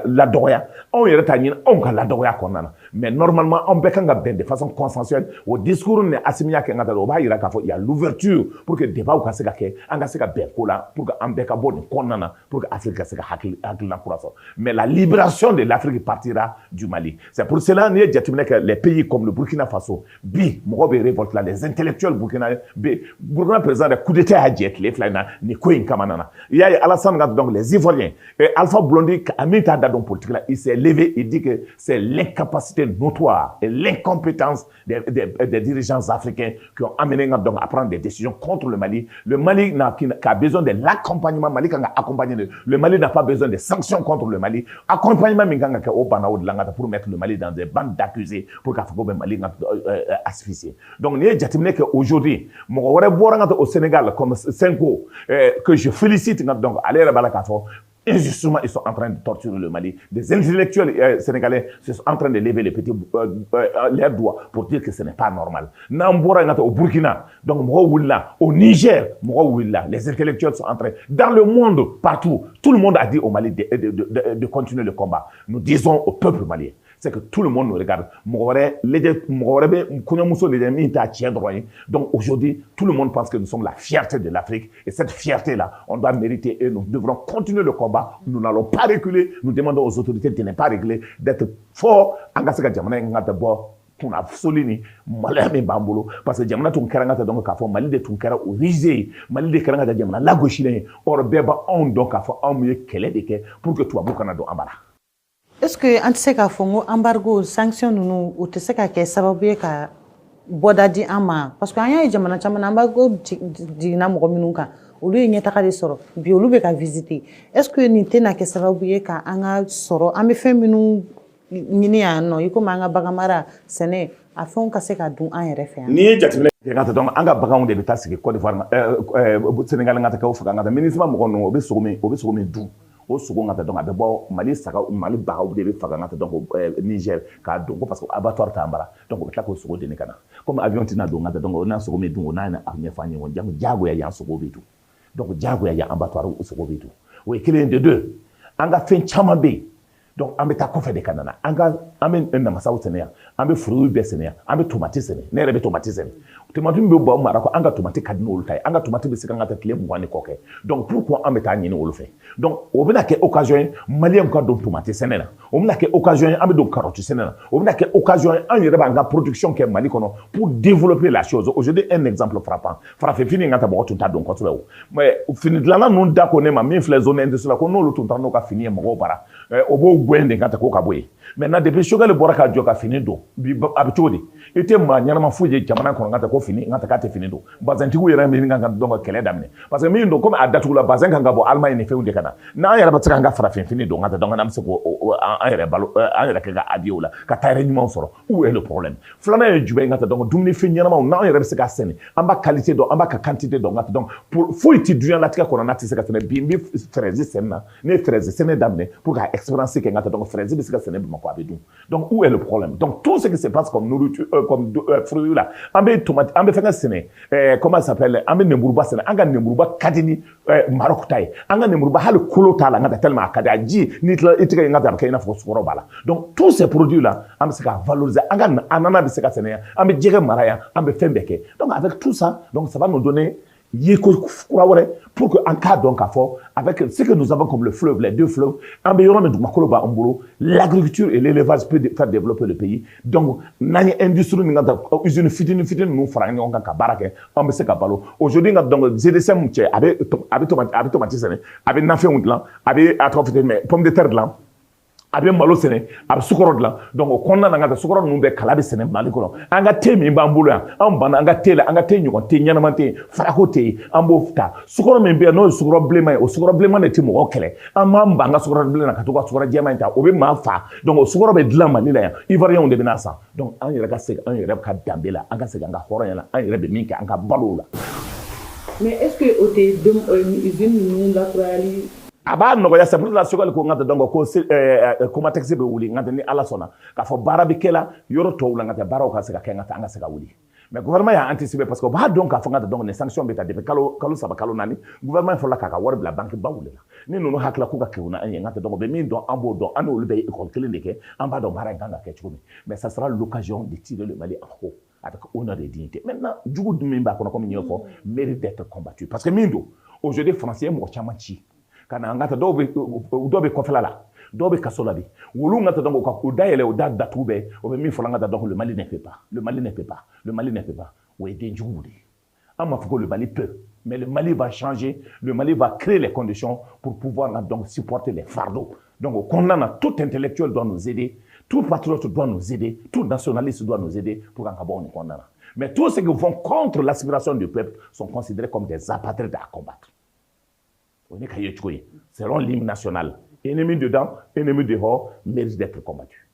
ladɔgɔya, anw yɛrɛ t'a ɲini anw ka ladɔgɔya kɔnɔna na. Mais normalement, anw bɛɛ kan ka bɛn de façon consensuelle. O discours ni Assimi y'a kɛ n ka taa, o b'a yira k'a fɔ il y a l'ouverture pour que débat ka se ka kɛ, an ka se ka bɛn ko la pour que an bɛɛ ka bɔ nin kɔnɔna na, pour que Afrique ka se ka hakilina kura sɔrɔ. Mais la libération de l'Afrique partira du Mali. C'est pour cela, n'i ye jateminɛ kɛ, les pays comme le Burkina Faso, bi mɔgɔ bɛ révolte la, les intellectuels burkina bɛ. Burkina président de coup d'état y'a jɛ tile 2 in na nin ko in kama nana. I y'a ye, Alassane ka, donc les Ivoiriens et Alpha Blondy, min t'a da dɔn politique la, il s'est levé, il dit que c'est l'incapacité notoire et l'incompétence des dirigeants africains qui ont amené donc à prendre des décisions contre le Mali. Le Mali n'a qu'a besoin de l'accompagnement. Mali kan ka accompagner. Le Mali n'a pas besoin de sanctions contre le Mali. Accompagnement min kan ka kɛ, o banna o de la pour mettre le Mali dans des bandes d'accusés, pour k'a fɔ ko bɛ Mali asphyxier. Donc n'i ye jateminɛ kɛ aujourd'hui, mɔgɔ wɛrɛ bɔra n ka au Sénégal comme Sonko, que je félicite. Donc ale yɛrɛ b'a la k'a fɔ injustement, ils sont en train de torturer le Mali. Des intellectuels sénégalais se sont en train de lever les petits leurs doigts pour dire que ce n'est pas normal. N'an bɔra yen ka taa au Burkina, donc mɔgɔw wulila, au Niger, mɔgɔw wulila, les intellectuels sont en train, dans le monde, partout, tout le monde a dit au Mali de continuer le combat. Nous disons au peuple malien, c'est que tout le monde nous regarde. Mɔgɔ wɛrɛ lajɛ, mɔgɔ wɛrɛ bɛ kɔɲɔmuso lajɛ min t'a cɛ dɔrɔn ye. Donc aujourd'hui, tout le monde pense que nous sommes la fierté de l'Afrique et cette fierté-là, on doit mériter et nous devrons continuer le combat. Nous n'allons pas reculer. Nous demandons aux autorités de ne pas reculer, d'être forts. An ka se ka jamana in ka bɔ kunnafoni ni maloya min b'an bolo, parce que jamana tun kɛra n ka taa, donc k'a fɔ Mali de tun kɛra o risée ye, Mali de kɛra n ka taa jamana lagosilen ye. Or bɛɛ b'anw dɔn k'a fɔ anw ye kɛlɛ de kɛ pour que tubabu kana don an bara. Est ce que an tɛ se k'a fɔ n ko embargo, sanction ninnu, o tɛ se ka kɛ sababu ye ka bɔda di an ma? Parce que an y'a ye jamana caman na, embargo jiginna mɔgɔ minnu kan, olu ye ɲɛtaga de sɔrɔ bi, olu bɛ ka visiter. Est ce que nin tɛna kɛ sababu ye ka an ka sɔrɔ, an bɛ fɛn minnu ɲini yan nɔ, i komi an ka bagan mara, sɛnɛ, a fɛnw ka se ka dun an yɛrɛ fɛ yan? N'i ye jateminɛ kɛ ka taa, donc an ka baganw de bɛ taa sigi Côte d'Ivoire, Sénégal ka taa kɛ o faga. Ka taa MINUSMA mɔgɔ ninnu, o bɛ sogo min dun, o sogo ka taa, donc a bɛ bɔ Mali saga, Mali bagaw de bɛ faga ka taa, donc Niger k'a don ko parce que abattoir t'an bara. Donc u bɛ tila k'o sogo deni ka na. Comme avion tɛna don ka taa, donc o n'a sogo min dun, o n'a ɲɛfɔ an ye o diyagoya yan sogo bɛ dun. Donc diyagoya yan abattoir sogo bɛ dun, o ye kelen de. Deux, an ka fɛn caman bɛ yen, donc an bɛ taa kɔfɛ de ka na. An ka an bɛ namasaw sɛnɛ yan, an bɛ fruits bɛɛ sɛnɛ yan, an bɛ tomati sɛnɛ. Ne yɛrɛ bɛ tomati sɛnɛ. Tomati min bɛ bɔ mara ko an ka tomati ka di n'olu ta ye. An ka tomati bɛ se ka taa tile 20 ni kɔ kɛ. Donc pourquoi an bɛ taa ɲini olu fɛ? Donc o bɛna kɛ occasion ye Maliyɛnw ka don tomati sɛnɛ na, o bɛna kɛ occasion ye an bɛ don carotte sɛnɛ na, o bɛna kɛ occasion ye an yɛrɛ b'an ka production kɛ Mali kɔnɔ pour développer la chose. Aujourd'hui, un exemple frappant: farafin fini ka taa, mɔgɔ tun t'a dɔn kosɛbɛ. O mais fini dilanna ninnu da ko ne ma, min filɛ zone industrielle, ko n'olu tun taara n'u ka fini ye mɔgɔw bara, o b'o gɛn de ka taa k'o ka bɔ yen. Maintenant, depuis Choguel bɔra ka jɔ ka fini don bi, a bɛ cogo di? I tɛ maa ɲɛnama foyi ye jamana kɔnɔ ka taa ko fini n ka taa k'a tɛ fini don. Bazɛntigiw yɛrɛ min kan ka dɔn ka kɛlɛ daminɛ, parce que min don, komi a datugula, bazɛn kan ka bɔ Allemagne ni fɛnw de ka na. N'an yɛrɛ bɛ se k'an ka farafin fini don ka taa, donc an bɛ se k'o an yɛrɛ balo, an yɛrɛ kɛ ka habiller o la ka tailleur ɲumanw sɔrɔ. Où est le problème? Filanan ye jumɛn ye? Ka taa, donc dumunifɛn ɲɛnamaw, n'an yɛrɛ bɛ se ka sɛnɛ, an b'a qualité dɔn, an b'a ka quantité dɔn ka taa. Donc pour foyi tɛ diɲɛlatigɛ kɔnɔ n'a tɛ se ka sɛnɛ. Bi n bɛ fraise sɛnɛ na, ne ye fraise sɛnɛ daminɛ pour ka expérience kɛ n ka taa. Donc fraise bɛ se ka sɛnɛ Bamakɔ, a bɛ dun. Donc où est le problème? Donc tout ce qui se passe comme nourriture, comme fruit là, an bɛ tomate, an bɛ fɛnkɛ sɛnɛ, comment ça s'appelle, an bɛ nemuruba sɛnɛ. An ka nemuruba ka di ni Maroc ta ye. An ka nemuruba, hali kolo t'a la n ka taa, tellement a ka di, a ji n'i tilala i tigɛ n ka taa, a bɛ kɛ i n'a fɔ sukaro b'a la. Donc tous ces produits là, an bɛ se ka valoriser. An ka ananas bɛ se ka sɛnɛ yan, an bɛ jɛgɛ mara yan, an bɛ fɛn bɛɛ kɛ. Donc avec tout ça, donc ça va nous donner Ye ko kura wɛrɛ pour que an k'a dɔn k'a fɔ avec ce que nous avons comme le fleuve, les deux fleuves, an bɛ yɔrɔ min, dugumakolo b'an bolo, l'agriculture et l'élevage peut faire développer le pays. Donc n'an ye industrie ni ka taa usine fitinin fitinin ninnu fara ɲɔgɔn kan ka baara kɛ, an bɛ se ka balo. Aujourd'hui nka donc GDCM cɛ, a bɛ tomati sɛnɛ, a bɛ nafɛnw dilan, a bɛ a tɔgɔ fitinin mais pomme de terre dilan, a bɛ malo sɛnɛ, a bɛ sukɔrɔ dilan. Donc o kɔnɔna na, ka taa sukɔrɔ ninnu bɛɛ kala bɛ sɛnɛ Mali kɔnɔ. An ka te min b'an bolo yan, an banna an ka te la, an ka te ɲɔgɔn te ɲɛnama tɛ yen, farako tɛ yen. An b'o ta sukɔrɔ min bɛ yen, n'o ye sukɔrɔ bilenman ye, o sukɔrɔ bilenman de tɛ mɔgɔ kɛlɛ. An b'an ban an ka sukɔrɔ bilen na ka to ka sukɔrɔ jɛman in ta, o bɛ maa fa. Donc o sukɔrɔ bɛ dilan Mali la yan, Ivoiriyɛnw de bɛ n'a san. Donc an yɛrɛ ka segin an yɛrɛ ka danbe la, an ka segin an ka hɔrɔnya la, an yɛrɛ bɛ min kɛ, an ka balo o la. Mais est ce que o tɛ usine ninnu lakurayali? A b'a nɔgɔya. C'est pour la Choguel ko n ka tɛ donc ko Comatex bɛ wuli n ka tɛ ni Ala sɔnna, k'a fɔ baara bɛ kɛ la yɔrɔ tɔw la, n ka tɛ baaraw ka se ka kɛ, n ka tɛ an ka se ka wuli. Mais gouvernement y'a anticipé parce que u b'a dɔn k'a fɔ n ka tɛ donc nin sanction bɛ ta depuis kalo 3, kalo 4. Gouvernement fɔlɔla k'a ka wari bila banque baw de la. Ni ninnu hakilila k'u ka kegun n'an ye, n ka tɛ donc u bɛ min dɔn, an b'o dɔn, an n'olu bɛ école kelen de kɛ, an b'a dɔn baara in kan ka kɛ cogo min. Mais ça sera l'occasion de tirer le Mali en haut avec honneur et dignité. Maintenant, jugu min b'a kɔnɔ, comme n y'o fɔ, mérite d'être combattu parce que min don, aujourd'hui Français ye mɔgɔ caman ci ka na an ka taa, dɔw bɛ kɔfɛla la, dɔw bɛ kaso la bi. Wulu ka taa donc ka u da yɛlɛ, u da datugu bɛɛ, o bɛ min fɔla, an ka taa donc le Mali ne peut pas, le Mali ne peut pas, le Mali ne peut pas. O ye den juguw de ye. An m'a fɔ ko le Mali peut, mais le Mali va changer, le Mali va créer les conditions pour pouvoir donc supporter les fardeaux. Donc au kɔnɔna na, tout intellectuel doit nous aider, tout patriote doit nous aider, tout nationaliste doit nous aider pour qu'an ka bɔ nin kɔnɔna na. Mais tous ceux qui vont contre l'aspiration du peuple sont considérés comme des apatrides à combattre. O ye ne ka ye cogo ye. Selon l'hymne national, ennemi dedans, ennemi dehors mérite d'être combattu.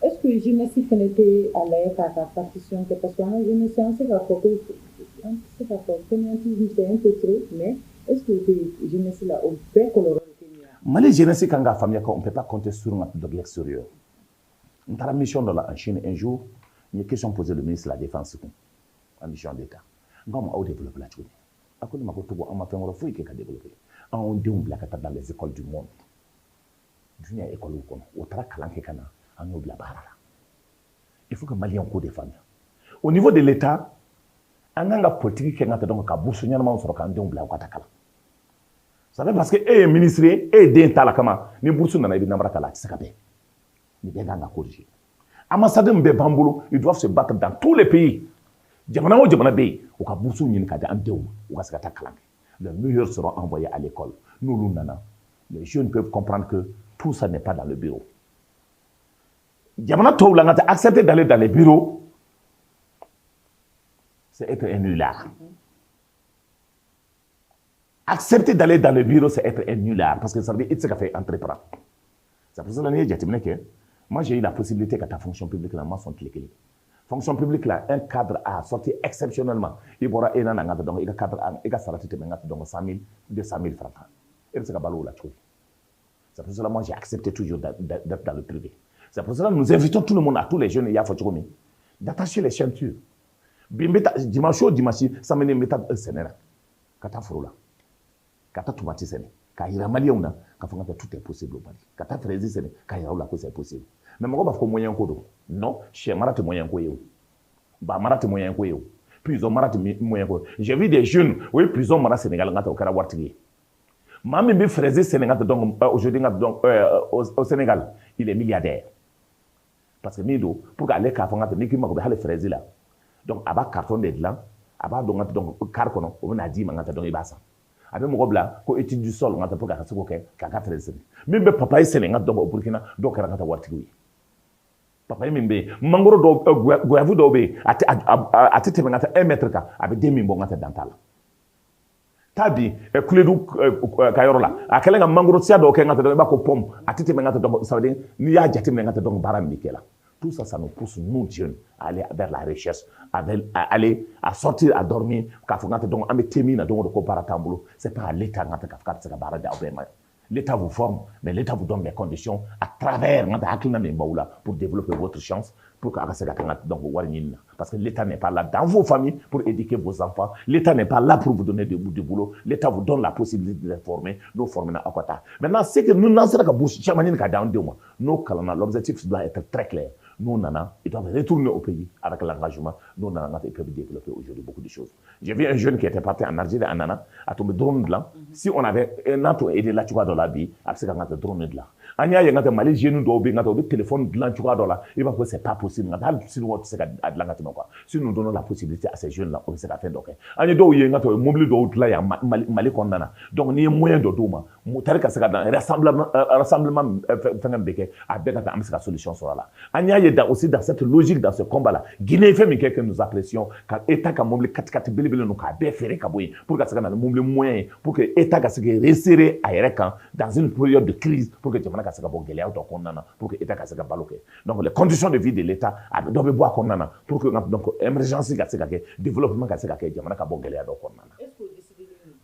Est ce que jeunesse fɛnɛ tɛ a lajɛ k'a ka partition kɛ? Parce que an ka jeunesse, an se k'a fɔ ko an tɛ se k'a fɔ fainéantise, c'est un peu trop, mais est ce que o tɛ jeunesse la, o bɛɛ kɔlɔlɔ de tɛ nin ye? Mali jeunesse kan k'a faamuya qu'on ne peut pas compter sur notre l'extérieur. N taara mission dɔ la en Chine un jour, n ye question posée le ministre de la Défense kun en mission d'État. N ko a ma, aw développé la cogo di? A ko ne ma ko Togo, an ma fɛn wɛrɛ foyi kɛ ka développer, an y'anw denw bila ka taa dans les écoles du monde, dunuya école kɔnɔ, o taara kalan kɛ ka na, an y'o bila baara la. Il faut que Maliyɛnw k'o de faamuya. Au niveau de l'État, an kan ka politique kɛ n ka taa donc ka bourse ɲɛnamaw sɔrɔ k'an denw bila u ka taa kalan. Ça fait parce que e ye ministre ye, e ye den ta la kama, ni bourse nana, i bɛ namara ta la, a tɛ se ka bɛn. Nin bɛɛ kan ka corriger. Ambassade min bɛɛ b'an bolo, ils doivent se battre dans tous les pays, jamana o jamana bɛ yen, u ka bourse ɲini ka di an denw ma, u ka se ka taa kalan kɛ. Les meilleurs seront envoyés à l'école. N'olu nana, les jeunes peuvent comprendre que tout ça n'est pas dans le bureau. Jamana tɔw la, n ka taa accepter d'aller dans les bureaux, c'est être un nulard. Accepter d'aller dans le bureau, c'est être un nulard, parce que ça veut dire i tɛ se ka fɛn entreprendre. C'est pour cela, n'i ye jateminɛ kɛ, moi j'ai eu la possibilité ka taa fonction publique la, n ma sɔn tile kelen. Fonction publique la, un cadre a sorti exceptionnellement, i bɔra e nana n ka taa donc i ka cadre, i ka sara tɛ tɛmɛ n ka taa donc 100 000, 200 000 francs kan, e bɛ se ka balo o la cogo di? C'est pour cela, moi j'ai accepté toujours d'être dans le privé. C'est pour cela que nous invitons tout le monde, à tous les jeunes, i y'a fɔ cogo min, d'attacher les ceintures. Bi n bɛ taa dimanche o dimanche, samedi n bɛ taa sɛnɛ la, ka taa foro la, ka taa tomati sɛnɛ k'a yira Maliyɛnw na k'a fɔ ka tout est possible au Mali, ka taa fraise sɛnɛ k'a yira u la ko c'est possible. Mais mɔgɔ b'a fɔ ko moyen ko don. Non, sɛ mara tɛ moyen ko ye, o ba mara tɛ moyen ko ye, o prison mara tɛ moyen ko ye. J'ai vu des jeunes o ye prison mara Sénégal, n ka taa o kɛra waritigi ye. Maa min bɛ fraise sɛnɛ, n ka taa donc aujourd'hui, n ka donc au Sénégal, il est milliardaire parce que min don, pour que ale k'a fɔ n ka taa n'i k'i mako bɛ hali fraise la, donc a b'a carton de dilan, a b'a dɔn n ka taa donc car kɔnɔ, o bɛ n'a d'i ma, n ka taa donc i b'a san. A bɛ mɔgɔ bila ko étude du sol, n ka taa pour que a ka se k'o kɛ k'a ka fraise sɛnɛ. Min bɛ papaye sɛnɛ, n ka donc au Burkina, dɔw kɛra n ka taa waritigiw ye. Papaye min bɛ yen, mangoro dɔw, goyave dɔw bɛ yen, a tɛ tɛmɛ n ka taa 1 mètre kan, a bɛ den min bɔ, n ka taa dan t'a la. Taa bi Kuledu ka yɔrɔ la, a kɛlen ka mangoro siya dɔw kɛ, n ka taa donc i b'a ko pomme, a tɛ tɛmɛ n ka taa donc ça veut dire n'i y'a jateminɛ, n ka taa donc baara min bɛ kɛ la. Tout ça, ça nous pousse, nous jeunes, à aller vers la recherche, à aller, à sortir, à dormir, k'a fɔ n ka taa donc an bɛ thé min na don o don ko baara t'an bolo. C'est pas à l'État n ka taa k'a fɔ k'a bɛ se ka baara di aw bɛɛ ma. L'État vous forme, mais l'État vous donne les conditions à travers n ka taa hakilina min b'aw la pour développer votre chance, pour que a ka se ka kɛ n ka donc wari ɲini na. Parce que l'État n'est pas là dans vos familles pour éduquer vos enfants. L'État n'est pas là pour vous donner du boulot. L'État vous donne la possibilité de les former. N'o former na, aw ka taa. Maintenant, c'est que nous n'an sera ka bourse caman ɲini ka d'an denw ma, n'o kalanna, l'objectif doit être très clair. N'u nana, ils doivent retourner au pays avec l'engagement. N'u nana, ils peuvent développer aujourd'hui beaucoup de choses. J'ai vu un jeune qui était parti en Algérie, en nana, a tun bɛ drone dilan. Si on avait n'a tun aidé la cogoya dɔ la bi, a bɛ se ka n ka drone dilan. An y'a ye n ka Mali jeune dɔw bɛ yen, n ka u bɛ téléphone dilan cogoya dɔ la, i b'a fɔ c'est pas possible, nka hali sini tɛ se ka a dilan ka tɛmɛ quoi. Si nous donnons la possibilité à ces jeunes là, o bɛ se ka fɛn dɔ kɛ. An ye dɔw ye n ka u ye mobili dɔw dilan yan Mali kɔnɔna na. Donc n'i ye moyen dɔ d'u ma, motard ka se ka dan rassemblement fɛngɛ bɛ kɛ, a bɛɛ ka taa, an bɛ se ka solution sɔrɔ a la. An y'a ye aussi dans cette logique, dans ce combat là, Guinée ye fɛn min kɛ que nous apprécions, ka État ka mobili 4x4 belebele ninnu k'a bɛɛ feere ka bɔ yen pour ka se ka na ni mobili moyen ye, pour que État ka se ka resserrer a yɛrɛ kan dans une période de crise, pour que jamana ka se ka bɔ gɛlɛya dɔ kɔnɔna na, pour que État ka se ka balo kɛ. Donc les conditions de vie de l'État, a bɛ dɔ bɛ bɔ a kɔnɔna na pour que donc émergence ka se ka kɛ, développement ka se ka kɛ, jamana ka bɔ gɛlɛya dɔ kɔnɔna na.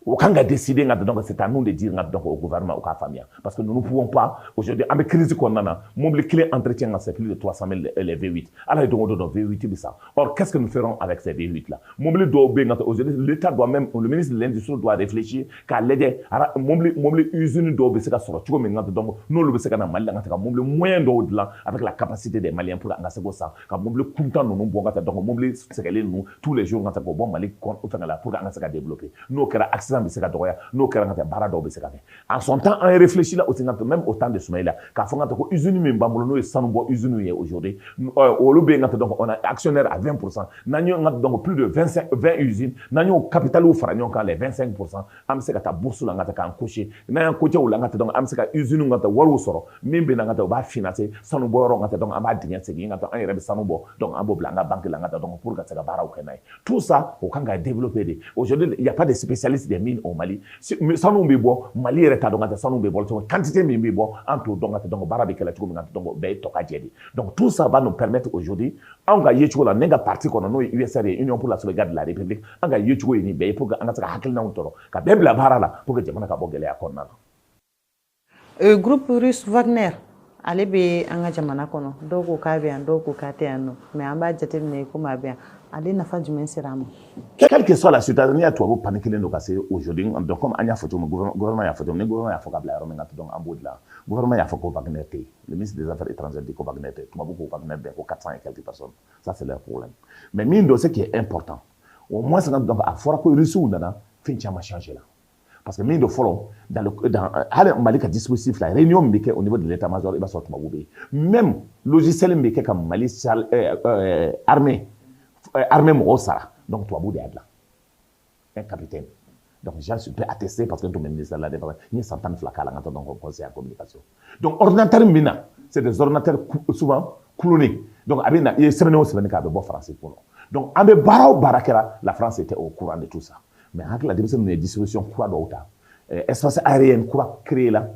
O kan ka décider nka donc c'est à nous de dire nka donc au gouvernement u k'a faamuya, parce que nous ne pouvons pas aujourd'hui, an bɛ crise kɔnɔna na, mobili kelen entretien c'est plus de 300 000, les V8. Ala ye don o don V8 bɛ san. Or qu'est-ce que nous ferons avec ces V8 là? Mobili dɔw bɛ yen nka aujourd'hui l'État doit même, le ministre de l'Industrie doit réfléchir k'a lajɛ mobili usine dɔw bɛ se ka sɔrɔ cogo min nka donc n'olu bɛ se ka na Mali la ka ka mobili moyen dɔw dilan avec la capacité des Maliens pour an ka se k'o san, ka mobili kuntan ninnu bɔ ka taa donc mobili sɛgɛlen ninnu tous les jours ka taa k'o bɔ Mali fɛngɛ la pour que an ka se ka développer. N'o kɛra, accident bɛ se ka dɔgɔya. N'o kɛra, ka taa baara dɔw bɛ se ka kɛ. En son temps, an réfléchi la aussi, même au temps de Soumaïla, k'a fɔ ka ko usine min b'an bolo, n'o ye sanu bɔ usine ye aujourd'hui, olu bɛ yen ka donc on a actionnaire à 20%. N'an y'o ka donc plus de 25 20 usines, n'an y'o capitaliw fara ɲɔgɔn kan, les 25%, an bɛ se ka taa bourse la ka taa k'an coucher. N'an y'an coacher o la, ka taa donc an bɛ se ka usine ka taa wariw sɔrɔ min bɛ na, ka taa u b'a financer sanu bɔ yɔrɔ, ka taa donc an b'a dingɛ segin, ka taa an yɛrɛ bɛ sanu bɔ, donc an b'o bila an ka banque la, ka taa donc pour ka se ka baaraw kɛ n'a ye. Tout ça, o kan ka développer de. Aujourd'hui, il y a pas de spécialistes des mines au Mali. Sanu bɛ bɔ, Mali yɛrɛ t'a dɔn ka taa sanu bɛ bɔ cogo, quantité min bɛ bɔ, an t'o dɔn, ka taa donc baara bɛ kɛla cogo min, ka donc bɛɛ ye tɔ ka jɛ de. Donc tout ça va nous permettre aujourd'hui, anw ka yecogo la, ne ka parti kɔnɔ, n'o ye USR ye, Union pour la sauvegarde de la République, an ka yecogo ye nin bɛɛ ye pour que an ka se ka hakilinaw tɔrɔ ka bɛɛ bila baara la pour que jamana ka bɔ gɛlɛya kɔnɔna na. Groupe russe Wagner, ale bɛ an ka jamana kɔnɔ. Dɔw ko k'a bɛ yan, dɔw ko k'a tɛ yan nɔ, mais an b'a jateminɛ komi a bɛ yan. Ale nafa jumɛn sera an ma? Quelle que soit la situation, n'i y'a tubabu paniqué don ka se aujourd'hui, donc comme an y'a fɔ cogo min, gouvernement y'a fɔ cogo min, ni gouvernement y'a fɔ ka bila yɔrɔ min na, donc an b'o dilan. Gouvernement y'a fɔ ko Wagner tɛ yen. Le ministre des Affaires étrangères dit ko Wagner tɛ yen. Tubabu ko Wagner bɛ ko 400 et quelques personnes, ça c'est leur problème. Mais min don, ce qui est important au moins, donc a fɔra ko Russiw nana, fɛn caman changé la, parce que min don fɔlɔ, dans le dans hali Mali ka dispositif la, réunion min bɛ kɛ au niveau de l'état-major, i b'a sɔrɔ tubabu bɛ yen. Même logiciel min bɛ kɛ ka Mali armée mɔgɔw sara, donc tubabu de y'a dilan, un capitaine. Donc j'en suis prêt à tester parce que n tun bɛ ministère de la Défense, n ye san 12 k'a la, n ka taa donc conseiller en communication. Donc ordinateur min bɛ na, c'est des ordinateurs souvent clonés. Donc a bɛ na, i ye sɛbɛnni o sɛbɛnni kɛ, a bɛ bɔ français kɔnɔ. Donc an bɛ baara o baara kɛra, la France était au courant de tout ça. Mais hakili la, denmisɛnninw ye disposition kura dɔw ta, espace aérien kura créé la.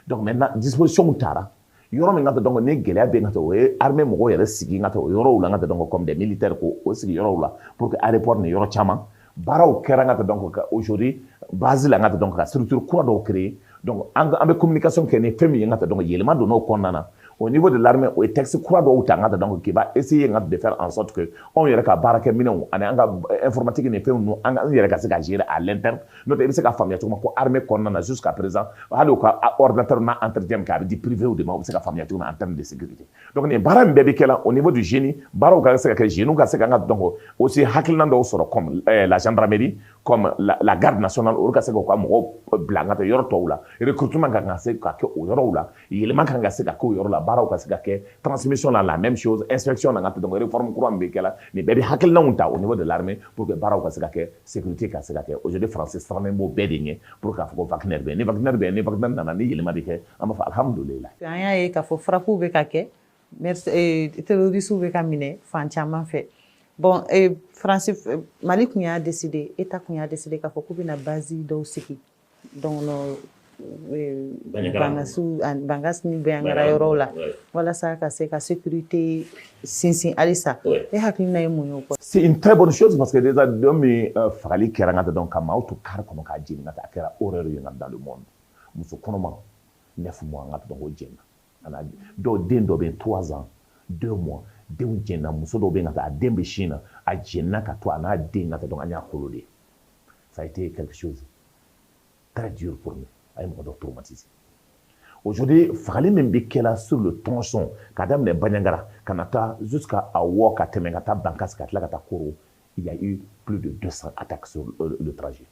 Donc maintenant disposition taara yɔrɔ min ka taa, donc ni gɛlɛya bɛ yen ka taa, o ye armée mɔgɔw yɛrɛ sigi ka taa o yɔrɔw la, ka taa donc comme des militaires k'o sigi yɔrɔw la pour que aéroport ni yɔrɔ caman baaraw kɛra, ka taa donc aujourd'hui base la, ka taa donc ka structure kura dɔw créer. Donc an bɛ communication kɛ ni fɛn min ye, ka taa donc yɛlɛma donn'o kɔnɔna na au niveau de l'armée. O ye texte kura dɔw ta, ka taa donc qui va essayer de faire en sorte que anw yɛrɛ ka baarakɛminɛnw ani an ka informatique ni fɛnw ninnu, an yɛrɛ ka se ka gérer à l'interne. N'o tɛ, i bɛ se ka faamuya cogo min ko armée kɔnɔna na, jusqu'à présent, hali u ka ordinateur n'a entretien kɛ, a bɛ di privé de ma. U bɛ se ka faamuya cogo min en termes de sécurité. Donc nin baara min bɛɛ bɛ kɛ la au niveau du génie, baaraw ka se ka kɛ, génie ka se ka an ka donc aussi hakilina dɔw sɔrɔ, comme la gendarmerie, comme la garde nationale, olu ka se k'u ka mɔgɔw bila an ka taa yɔrɔ tɔw la. Recrutement kan ka se ka kɛ o yɔrɔw la, yɛlɛma kan ka se ka kɛ o yɔrɔ la, baaraw ka se ka kɛ. Transmission la, la même chose. Inspection na, ka taa donc réforme kura min bɛ kɛ la, nin bɛɛ bɛ hakilinaw ta au niveau de l'armée pour que baaraw ka se ka kɛ, sécurité ka se ka kɛ. Aujourd'hui, français sirannen b'o bɛɛ de ɲɛ pour k'a fɔ ko Wagner bɛ yen. Ni Wagner bɛ yen, ni Wagner nana, ni yɛlɛma bɛ kɛ, an b'a fɔ alhamdulilayi. An y'a ye k'a fɔ frappe bɛ ka kɛ, terroristes bɛ ka minɛ fan caman fɛ. Bon, France, Mali tun y'a décidé, État tun y'a décidé k'a fɔ k'u bɛna base dɔw sigi donc Bangas ni Bandiagara yɔrɔw la walasa ka se ka sécurité sinsin halisa. E hakilina ye mun ye o kɔ? C'est une très bonne chose, parce que déjà don min fagali kɛra n ka donc ka maaw to car kɔnɔ k'a jeni ka taa, a kɛra horreur ye dans le monde. Muso kɔnɔma 9 mois n ka donc o jɛnna. A dɔw den dɔ bɛ yen, 3 ans 2 mois, denw jɛnna. Muso dɔw bɛ yen ka taa, a den bɛ sin na, a jɛnna ka to a n'a den ka taa, donc an y'a kolo de. Ça a été quelque chose très dur pour nous, a ye mɔgɔ dɔ traumatisé. Aujourd'hui, fagali min bɛ kɛla sur le tronçon ka daminɛ Bandiagara ka na taa jusqu'à Awo, ka tɛmɛ ka taa Bankass, ka tila ka taa Koro, il y a eu plus de 200 attaques sur le trajet.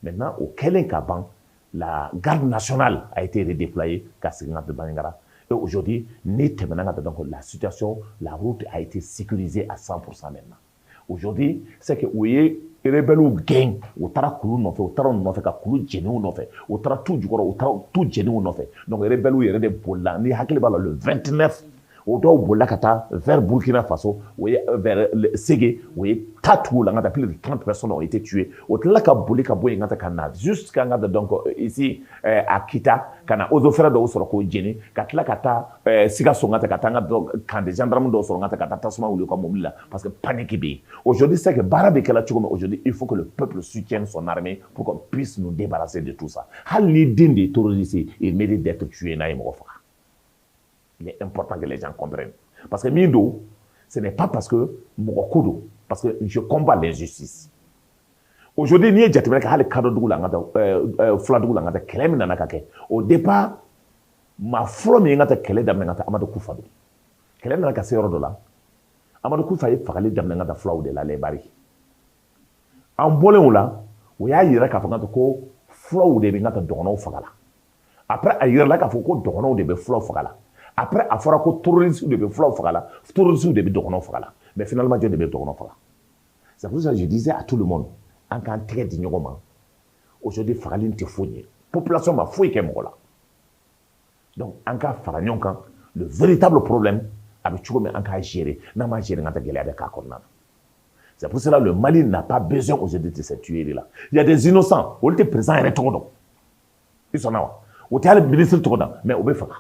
Maintenant, o kɛlen ka ban, la garde nationale a été redéployée ka segin ka Bandiagara. Et aujourd'hui, ni tɛmɛna ka taa, donc la situation, la route a été sécurisée à 100% maintenant. Aujourd'hui, c'est que u ye rebelles gɛn, u taara kulu nɔfɛ, u taara u nɔfɛ ka kulu jeni u nɔfɛ, u taara tu jukɔrɔ, u taara tu jeni u nɔfɛ. Donc rebelles yɛrɛ de bolila. Ni hakili b'a la, le 29, o dɔw bolila ka taa vers Burkina Faso, o ye vers Sege, o ye ta tugu la, n ka taa, plus de 30 personnes ont été tuées. O tilala ka boli ka bɔ yen ka taa ka na jusqu'à n ka taa donc ici à Kita, ka na eaux et forêts dɔw sɔrɔ k'o jeni, ka tila ka taa Sikaso, n ka taa ka taa n ka camp de gendarme dɔw sɔrɔ, n ka taa ka taa tasuma wuli u ka mobili la, parce que panique bɛ yen. Aujourd'hui, c'est que baara bɛ kɛla cogo min, aujourd'hui, il faut que le peuple soutienne son armée pour qu'on puisse nous débarrasser de tout ça. Hali ni den de ye terroriste ye, il mérite d'être tué n'a ye mɔgɔ faga. Il est important que les gens comprennent. Parce que min don, ce n'est pas parce que mɔgɔ ko don, parce que je combats l'injustice. Aujourd'hui, n'i ye jateminɛ kɛ, hali kadɔ dugu la, an ka taa fuladugu la, an ka taa kɛlɛ min nana ka kɛ, au départ, maa fɔlɔ min ye n ka taa kɛlɛ daminɛ, ka taa Amadu Kufa don. Kɛlɛ nana ka se yɔrɔ dɔ la, Amadu Kufa ye fagali daminɛ, n ka taa fulaw de la Lɛbari. An bɔlen o la, o y'a yira k'a fɔ n ka taa ko fulaw de bɛ n ka taa dɔgɔnɔw faga la. Après, a yirala k'a fɔ ko dɔgɔnɔw de bɛ fulaw faga la. Après, a fɔra ko terroristes de bɛ fulaw faga la, terroristes de bɛ dɔgɔnɔw faga la. Mais finalement, jɔn de bɛ dɔgɔnɔw faga? C'est pour ça que je disais à tout le monde, an k'an tɛgɛ di ɲɔgɔn ma. Aujourd'hui, fagali tɛ foyi ye, population ma foyi kɛ mɔgɔ la. Donc an ka fara ɲɔgɔn kan. Le véritable problème a bɛ cogo min, an k'a gérer. N'an m'a gérer, n ka taa gɛlɛya bɛ k'a kɔnɔna na. C'est pour cela, le Mali n'a pas besoin aujourd'hui de cette tuerie là. Il y a des innocents, olu tɛ président yɛrɛ tɔgɔ dɔn, i sɔnna wa? O tɛ hali ministre tɔgɔ dɔn, mais o bɛ faga.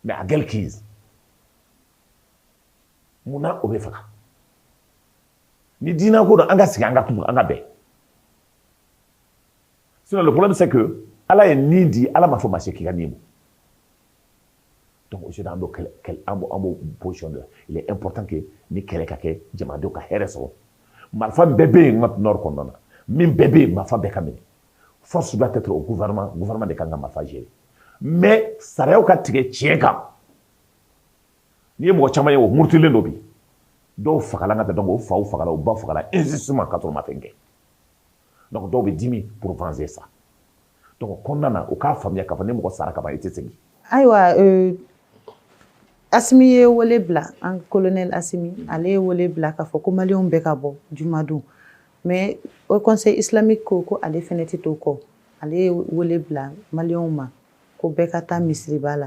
Mais à quelle crise? Munna o bɛ faga? Ni diinɛ ko don, an ka sigi, an ka kuma, an ka bɛn. Sinon, le problème, c'est que Ala ye nin di, Ala m'a fɔ maa si k'i ka nin bɔ. Donc aujourd'hui, an b'o kɛlɛ, an b'o position de la. Il est important que ni kɛlɛ ka kɛ, jamanadenw ka hɛrɛ sɔrɔ. Marifa bɛɛ bɛ yen n ka nord kɔnɔna na, min bɛɛ bɛ yen, marifa bɛɛ ka minɛ. Force doit être au gouvernement, gouvernement de kan ka marifa gérer, mais sariyaw ka tigɛ tiɲɛ kan. N'i ye mɔgɔ caman ye, o murutilen dɔ bi, dɔw fagala ka taa, donc o faw fagala, o ba fagala injustement ka sɔrɔ u ma fɛn kɛ. Donc dɔw bɛ dimi pour venger ça. Donc o kɔnɔna na, u k'a faamuya k'a fɔ ni mɔgɔ sara ka ban, i tɛ segin. Ayiwa, Asimi ye wele bila, an colonel Asimi, ale ye wele bila k'a fɔ ko maliyɛnw bɛɛ ka bɔ jumadon. Mais au Conseil islamique ko ko ale fɛnɛ tɛ to kɔ. Ale ye wele bila maliyɛnw ma ko bɛɛ ka taa misiriba la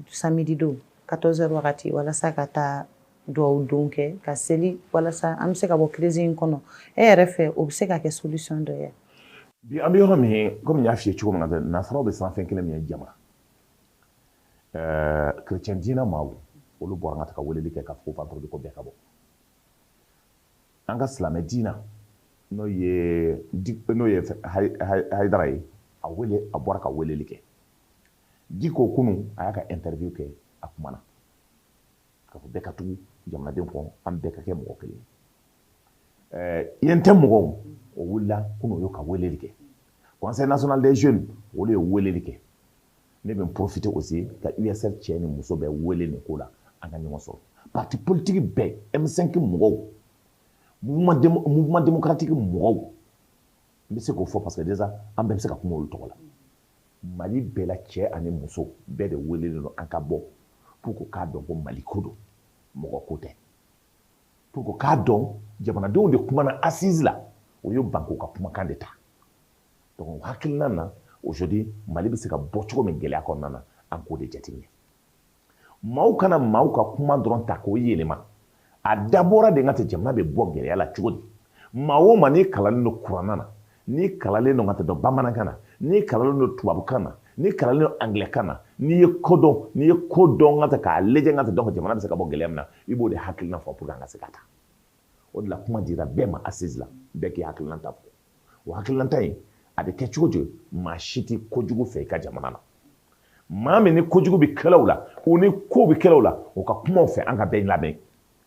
samedi don 14 heures wagati, walasa ka taa duwawu don kɛ, ka seli, walasa an bɛ se ka bɔ crise in kɔnɔ. E yɛrɛ fɛ, o bɛ se ka kɛ solution dɔ ye? Bi, an bɛ yɔrɔ min, komi n y'a f'i ye cogo min na, nasaraw bɛ siran fɛn kelen min ye, jama. Chrétien diinɛ maaw, olu bɔra ka taga weleli kɛ k'a fɔ ko vendredi ko bɛɛ ka bɔ. An ka silamɛ diinɛ, n'o ye Hayidara ye, a wele, a bɔra ka weleli kɛ. Diko kunun, a y'a ka interview kɛ, a kumana k'a fɔ bɛɛ ka tugu jamanaden kɔ, an bɛɛ ka kɛ mɔgɔ kelen ye. UNTM mɔgɔw, o wulila kunun, o y'o ka weleli kɛ. Conseil national des jeunes, olu ye weleli kɛ. Ne bɛ n profiter aussi ka USR cɛ ni muso bɛɛ wele nin ko la, an ka ɲɔgɔn sɔrɔ. Parti politique bɛɛ, M5 mɔgɔw, mouvement démocratique mɔgɔw, n bɛ se k'o fɔ parce que déjà an bɛɛ bɛ se ka kuma olu tɔgɔ la. Mali bɛɛ la, cɛ ani muso bɛɛ de welelen don, an ka bɔ pour que k'a dɔn ko Mali ko don, mɔgɔ ko tɛ, pour que k'a dɔn jamanadenw de kumana assise la, o ye ban k'u ka kumakan de ta. Donc o hakilina na, aujourd'hui, Mali bɛ se ka bɔ cogo min gɛlɛya kɔnɔna na, an k'o de jateminɛ. Maaw kana maaw ka kuma dɔrɔn ta k'o yɛlɛma. A dabɔra de n ka tɛ jamana bɛ bɔ gɛlɛya la cogo di? Maa o maa, n'i kalanlen don kuranna na, n'i kalanlen don ka tɛ dɔn bamanankan na, n'i kalanlen don tubabukan na, n'i kalanlen don angilɛkan na, n'i ye ko dɔn, n'i ye ko dɔn ka tɛ k'a lajɛ, ka tɛ dɔn ka jamana bɛ se ka bɔ gɛlɛya min na, i b'o de hakilina fɔ pour que an ka se ka taa. O de la, kuma dira bɛɛ ma assise la, bɛɛ k'i hakilina ta fɔ. O hakilinata in, a bɛ kɛ cogo cogo, maa si tɛ kojugu fɛ i ka jamana na. Maa min ni kojugu bɛ kɛlɛw la, o ni ko bɛ kɛlɛw la, o ka kumaw fɛ, an ka bɛɛ lamɛn.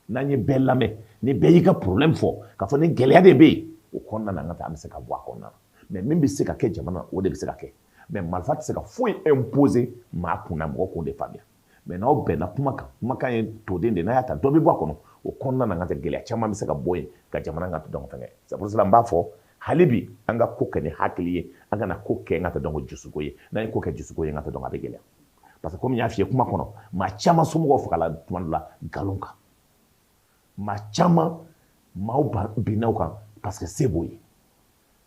N'an ye bɛɛ lamɛn, ni bɛɛ y'i ka problème fɔ k'a fɔ ni gɛlɛya de bɛ yen, o kɔnɔna na, an ka taa, an bɛ se ka bɔ a kɔnɔna na. Mais min bɛ se ka kɛ jamana, o de bɛ se ka kɛ. Mais marifa tɛ se ka foyi imposer maa kun na, mɔgɔ k'o de faamuya. Mais n'aw bɛnna kuma kan, kumakan ye toden de, n'a y'a ta dɔ bɛ bɔ a kɔnɔ, o kɔnɔna na, n ka tɛ gɛlɛya caman bɛ se ka bɔ yen ka jamana ka dɔn fɛngɛ. C'est pour cela n b'a fɔ hali bi, an ka ko kɛ ni hakili ye, an kana ko kɛ n ka tɛ dɔn ko jusuko ye. N'an ye ko kɛ jusuko ye, n ka tɛ dɔn a bɛ gɛlɛya, parce que komi n y'a f'i ye kuma kɔnɔ, maa caman somɔgɔw fagala tuma dɔ la nkalon kan, maa caman maaw binna o kan parce que se b'o ye.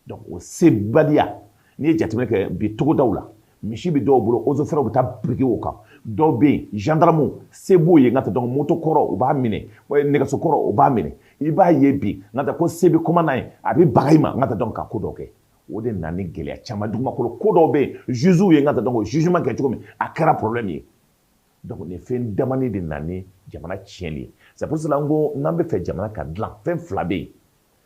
Donc o sebaliya, n'i ye jateminɛ kɛ bi togodaw la, misi bɛ dɔw bolo, eaux et forêts bɛ taa biriki o kan. Dɔw bɛ yen, gendarme se b'o ye, n ka tɛ dɔn moto kɔrɔ u b'a minɛ, nɛgɛso kɔrɔ u b'a minɛ. I b'a ye bi, n ka tɛ ko se bɛ commandant ye, a bɛ baga i ma, n ka tɛ dɔn ka ko dɔw kɛ. O de nana ni gɛlɛya caman. Dugumakolo ko dɔw bɛ yen, juges ye, n ka tɛ dɔn ko jugement kɛ cogo min, a kɛra problème ye. Donc nin fɛn damani de nana ni jamana tiɲɛli ye. C'est pour cela n ko n'an bɛ fɛ jamana ka dilan, fɛn fila bɛ yen: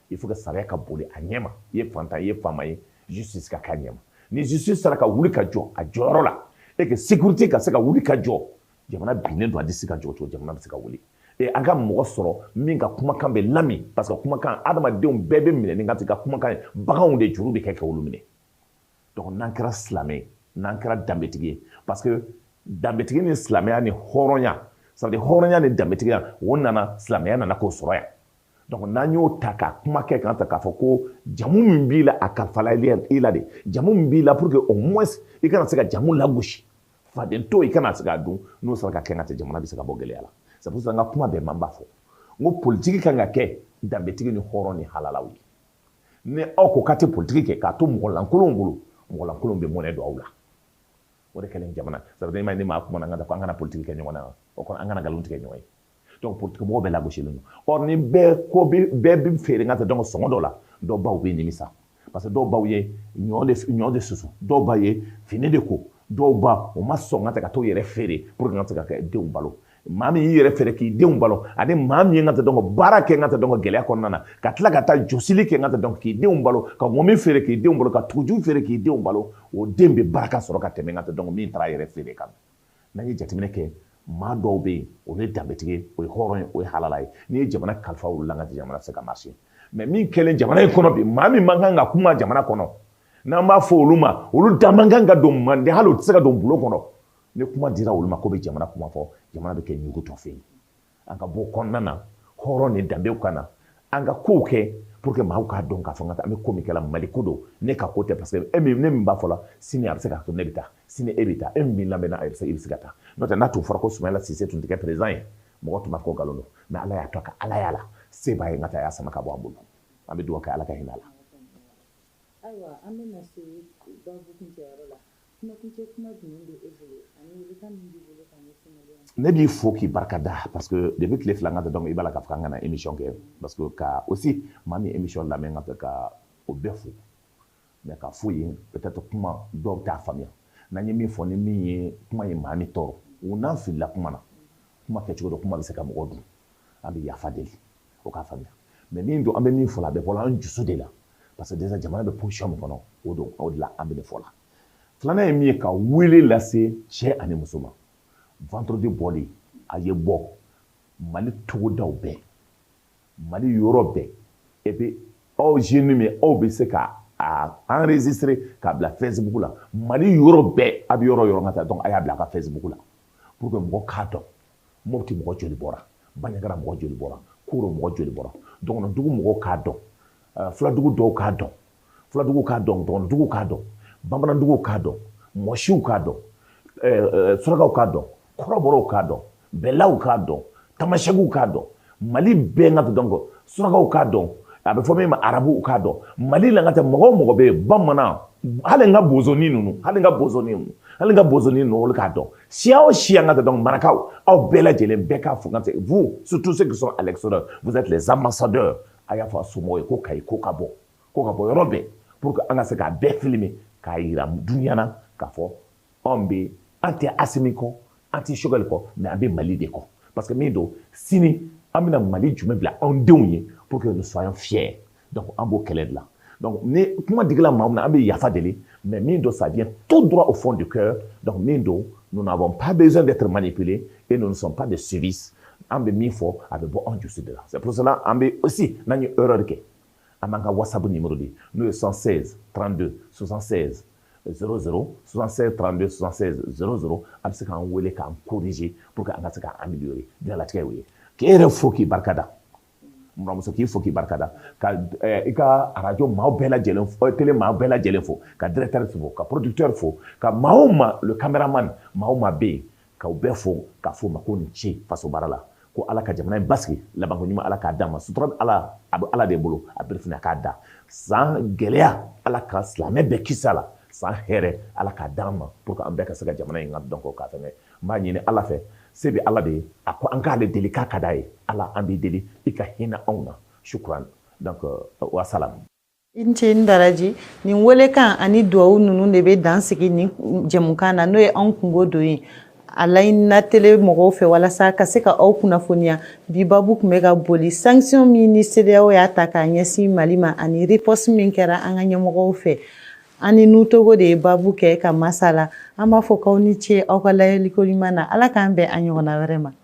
il faut que sariya ka boli a ɲɛ ma, i ye fantan, i ye faama ye, justice ka kɛ a ɲɛ ma. Ni justice sera ka wuli ka jɔ a jɔyɔrɔ la et que sécurité ka se ka wuli ka jɔ, jamana binnen don a disi ka jɔ cogo, jamana bɛ se ka wuli. Et an ka mɔgɔ sɔrɔ min ka kumakan bɛ lami, parce que kumakan, adamadenw bɛɛ bɛ minɛ ni ka kumakan ye, baganw de juru bɛ kɛ k'olu minɛ. Donc n'an kɛra silamɛ ye, n'an kɛra danbetigi ye, parce que danbetigi ni silamɛya ni hɔrɔnya, ça veut dire hɔrɔnya ni danbetigiya, o nana, silamɛya nana k'o sɔrɔ yan. Donc n'an y'o ta ka kuma kɛ kan ta k'a fɔ ko jamu min b'i la, a kalifala i la de, jamu min b'i la, pour que au moins i kana se ka jamu lagosi, faden to i kana se k'a dun, n'o sera ka kɛ, ka tɛ jamana bɛ se ka bɔ gɛlɛya la. C'est pour ça n ka kuma bɛɛ man b'a fɔ n ko politiki kan ka kɛ danbetigi ni hɔrɔn ni halalaw ye. Ni aw ko k'a tɛ politiki kɛ k'a to mɔgɔ lankolonw bolo, mɔgɔ lankolonw bɛ mɔnɛ don aw la. O de kɛlen jamana, ça veut dire ni maa kumana, n ka ko an kana politiki kɛ ɲɔgɔn na, o kɔnɔ an kana nkalon tigɛ ɲɔgɔn ye. Donc politiki mɔgɔw bɛɛ lagosilen don. Or ni bɛɛ ko bɛ bɛɛ bɛ feere, n ka tɛ dɔn sɔngɔ dɔ la, dɔw baw bɛ nimisa, parce que dɔw baw ye ɲɔ de susu, dɔw ba ye fini de ko, dɔw ba o ma sɔn ka tɛ ka t'o yɛrɛ feere pour que n ka se ka kɛ denw balo. Maa min y'i yɛrɛ feere k'i denw balo, ani maa min ye n ka tɛ dɔn baara kɛ, n ka tɛ dɔn gɛlɛya kɔnɔna na, ka tila ka taa jɔsili kɛ, n ka tɛ dɔn k'i denw balo, ka ŋɔmi feere k'i denw balo, ka tuguju feere k'i denw balo, o den bɛ barika sɔrɔ ka tɛmɛ n ka tɛ dɔn min taara a yɛrɛ feere kan. N'an ye jateminɛ kɛ, maa dɔw bɛ yen, o ye danbetigi ye, o ye hɔrɔn ye, o ye halala ye. N'i ye jamana kalifa olu la, n ka tɛ jamana tɛ se ka marcher. Mais min kɛlen jamana in kɔnɔ bi, maa min man kan ka kuma jamana kɔnɔ, n'an b'a fɔ olu ma, olu da man kan ka don manden, hali u tɛ se ka don bulon kɔnɔ. Ni kuma dira olu ma ko bɛ jamana kuma fɔ, jamana bɛ kɛ ɲugutɔfɛn ye. An ka bɔ kɔnɔna na, hɔrɔn ni danbew ka na, an ka kow kɛ pour que maaw k'a dɔn k'a fɔ an bɛ ko min kɛla, Mali ko don, ne ka ko tɛ. Parce que e min, ne min b'a fɔ la, sini a bɛ se k'a to ne bɛ taa, sini e bɛ taa, e min b'i lamɛnna, a bɛ se, i bɛ se ka taa. N'o tɛ, n'a tun fɔra ko Sumayila Sise tun tɛ kɛ président ye, mɔgɔ tun b'a fɔ ko nkalon don. Mais Ala y'a to a ka Ala y'a la se b'a ye, n ka taa a y'a sama ka bɔ an bolo. An bɛ dugawu kɛ, Ala ka hinɛ a la. Ayiwa, an bɛna se babu kuncɛyɔrɔ la. Kumakuncɛ kuma jumɛn bɛ e bolo ani welekan min b'i bolo ka ɲɛsin maliyɛnw ma? Ne b'i fo k'i barika da, parce que depuis tile 2, n ka taa, donc i b'a la k'a fɔ k'an kana émission kɛ, parce que ka aussi maa min émission lamɛn, n ka fɛ ka o bɛɛ fo. Mais ka fo yen, peut-être kuma dɔw t'a faamuya. N'an ye min fɔ, ni min ye kuma ye maa min tɔɔrɔ, o n'an filila kuma na, kuma kɛcogo dɔ, kuma bɛ se ka mɔgɔ dun, an bɛ yafa deli, o k'a faamuya. Mais min don, an bɛ min fɔ la, a bɛ bɔ an dusu de la, parce que déjà jamana bɛ position min kɔnɔ, o don, o de la an bɛ nin fɔ la. Filanan ye min ye, ka wele lase cɛ ani muso ma: vendredi bɔlen, a ye bɔ Mali togodaw bɛɛ, Mali yɔrɔ bɛɛ. Et puis aw jeunes min, aw bɛ se ka a enregistrer k'a bila Facebook la, Mali yɔrɔ bɛɛ, a bɛ yɔrɔ o yɔrɔ ka taa, donc a y'a bila a ka Facebook la pour que mɔgɔ k'a dɔn Mopti mɔgɔ joli bɔra, Bandiagara mɔgɔ joli bɔra, Koro mɔgɔ joli bɔra, Dɔgɔnɔdugu mɔgɔw k'a dɔn, Filadugu dɔw k'a dɔn, Filadugu k'a dɔn, Dɔgɔnɔdugu k'a dɔn, Bamananduguw k'a dɔn, Mɔsiw k'a dɔn, Surakaw k'a dɔn, Kɔrɔbɔrɔw k'a dɔn, Bɛlaw k'a dɔn, Tamasɛkiw k'a dɔn, Mali bɛɛ ka dɔn, Surakaw k'a dɔn, a bɛ fɔ min ma Arabuw k'a dɔn, Mali la ka tɛ mɔgɔ o mɔgɔ bɛ yen, bamanan, hali n ka bozoni ninnu, hali n ka bozoni ninnu, hali n ka bozoni ninnu, olu k'a dɔn, siya o siya, n ka tɛ dɔn, marakaw, aw bɛɛ lajɛlen bɛɛ k'a fɔ n ka tɛ. Vous, surtout ceux qui sont à l'extérieur, vous êtes les ambassadeurs. A y'a fɔ a somɔgɔw ye ko Kayi ko ka bɔ, ko ka bɔ yɔrɔ bɛɛ, pour que an ka se k'a bɛɛ filmer k'a yira dunuya na k'a fɔ anw bɛ, an tɛ Asimi kɔ, an tɛ Choguel kɔ, mais an bɛ Mali de kɔ. Parce que min don, sini an bɛna Mali jumɛn bila anw denw ye pour que nous soyons fiers? Donc an b'o kɛlɛ de la. Donc ni kuma digila maa min na, an bɛ yafa deli. Mais min don, ça vient tout droit au fond du cœur. Donc min don, nous n'avons pas besoin d'être manipulés et nous ne sommes pas des suivistes. An bɛ min fɔ, a bɛ bɔ anw dusu de la. C'est pour cela an bɛ aussi, n'an ye erreur kɛ, an b'an ka WhatsApp numéro di, n'o ye 116 32 76 00 76 32 76 00. A bɛ se k'an wele k'an corriger pour que an ka se k'an améliorer. Diɲɛlatigɛ y'o ye. K'e yɛrɛ fo k'i barika da, n buramuso, k'i fo k'i barika da, ka i ka arajo maaw bɛɛ lajɛlen fo, télé maaw bɛɛ lajɛlen fo, ka directeur fo, ka producteur fo, ka maa o maa, le caméraman, maa o maa bɛ yen, k'aw bɛɛ fo, k'a fɔ ma ko ni ce faso baara la, ko Ala ka jamana in basigi, labanko ɲuman Ala k'a d'an ma, sutura bɛ Ala, a bɛ Ala de bolo, a bere fana k'a da san gɛlɛya, Ala ka silamɛ bɛɛ kisi a la, san hɛrɛ Ala k'a d'an ma, pour que an bɛɛ ka se ka jamana in ka dɔn ko k'a fɛngɛ. N b'a ɲini Ala fɛ, se bɛ Ala de ye, a ko an k'ale deli k'a ka d'a ye. Ala, an b'i deli, i ka hinɛ anw na. Shukran. Donc wasalam. I ni ce, ni baraji. Nin welekan ani duwawu ninnu de bɛ dan sigi nin jɛmukan na, n'o ye anw kungo don ye. A laɲinina télé mɔgɔw fɛ walasa ka se ka aw kunnafoniya. Bi babu tun bɛ ka boli sanction min ni CEDEAO y'a ta k'a ɲɛsin Mali ma ani riposte min kɛra an ka ɲɛmɔgɔw fɛ. An ni Nutogo de ye babu kɛ ka masala. An b'a fɔ k'aw ni ce aw ka layɛliko ɲuman na. Ala k'an bɛn a ɲɔgɔnna wɛrɛ ma.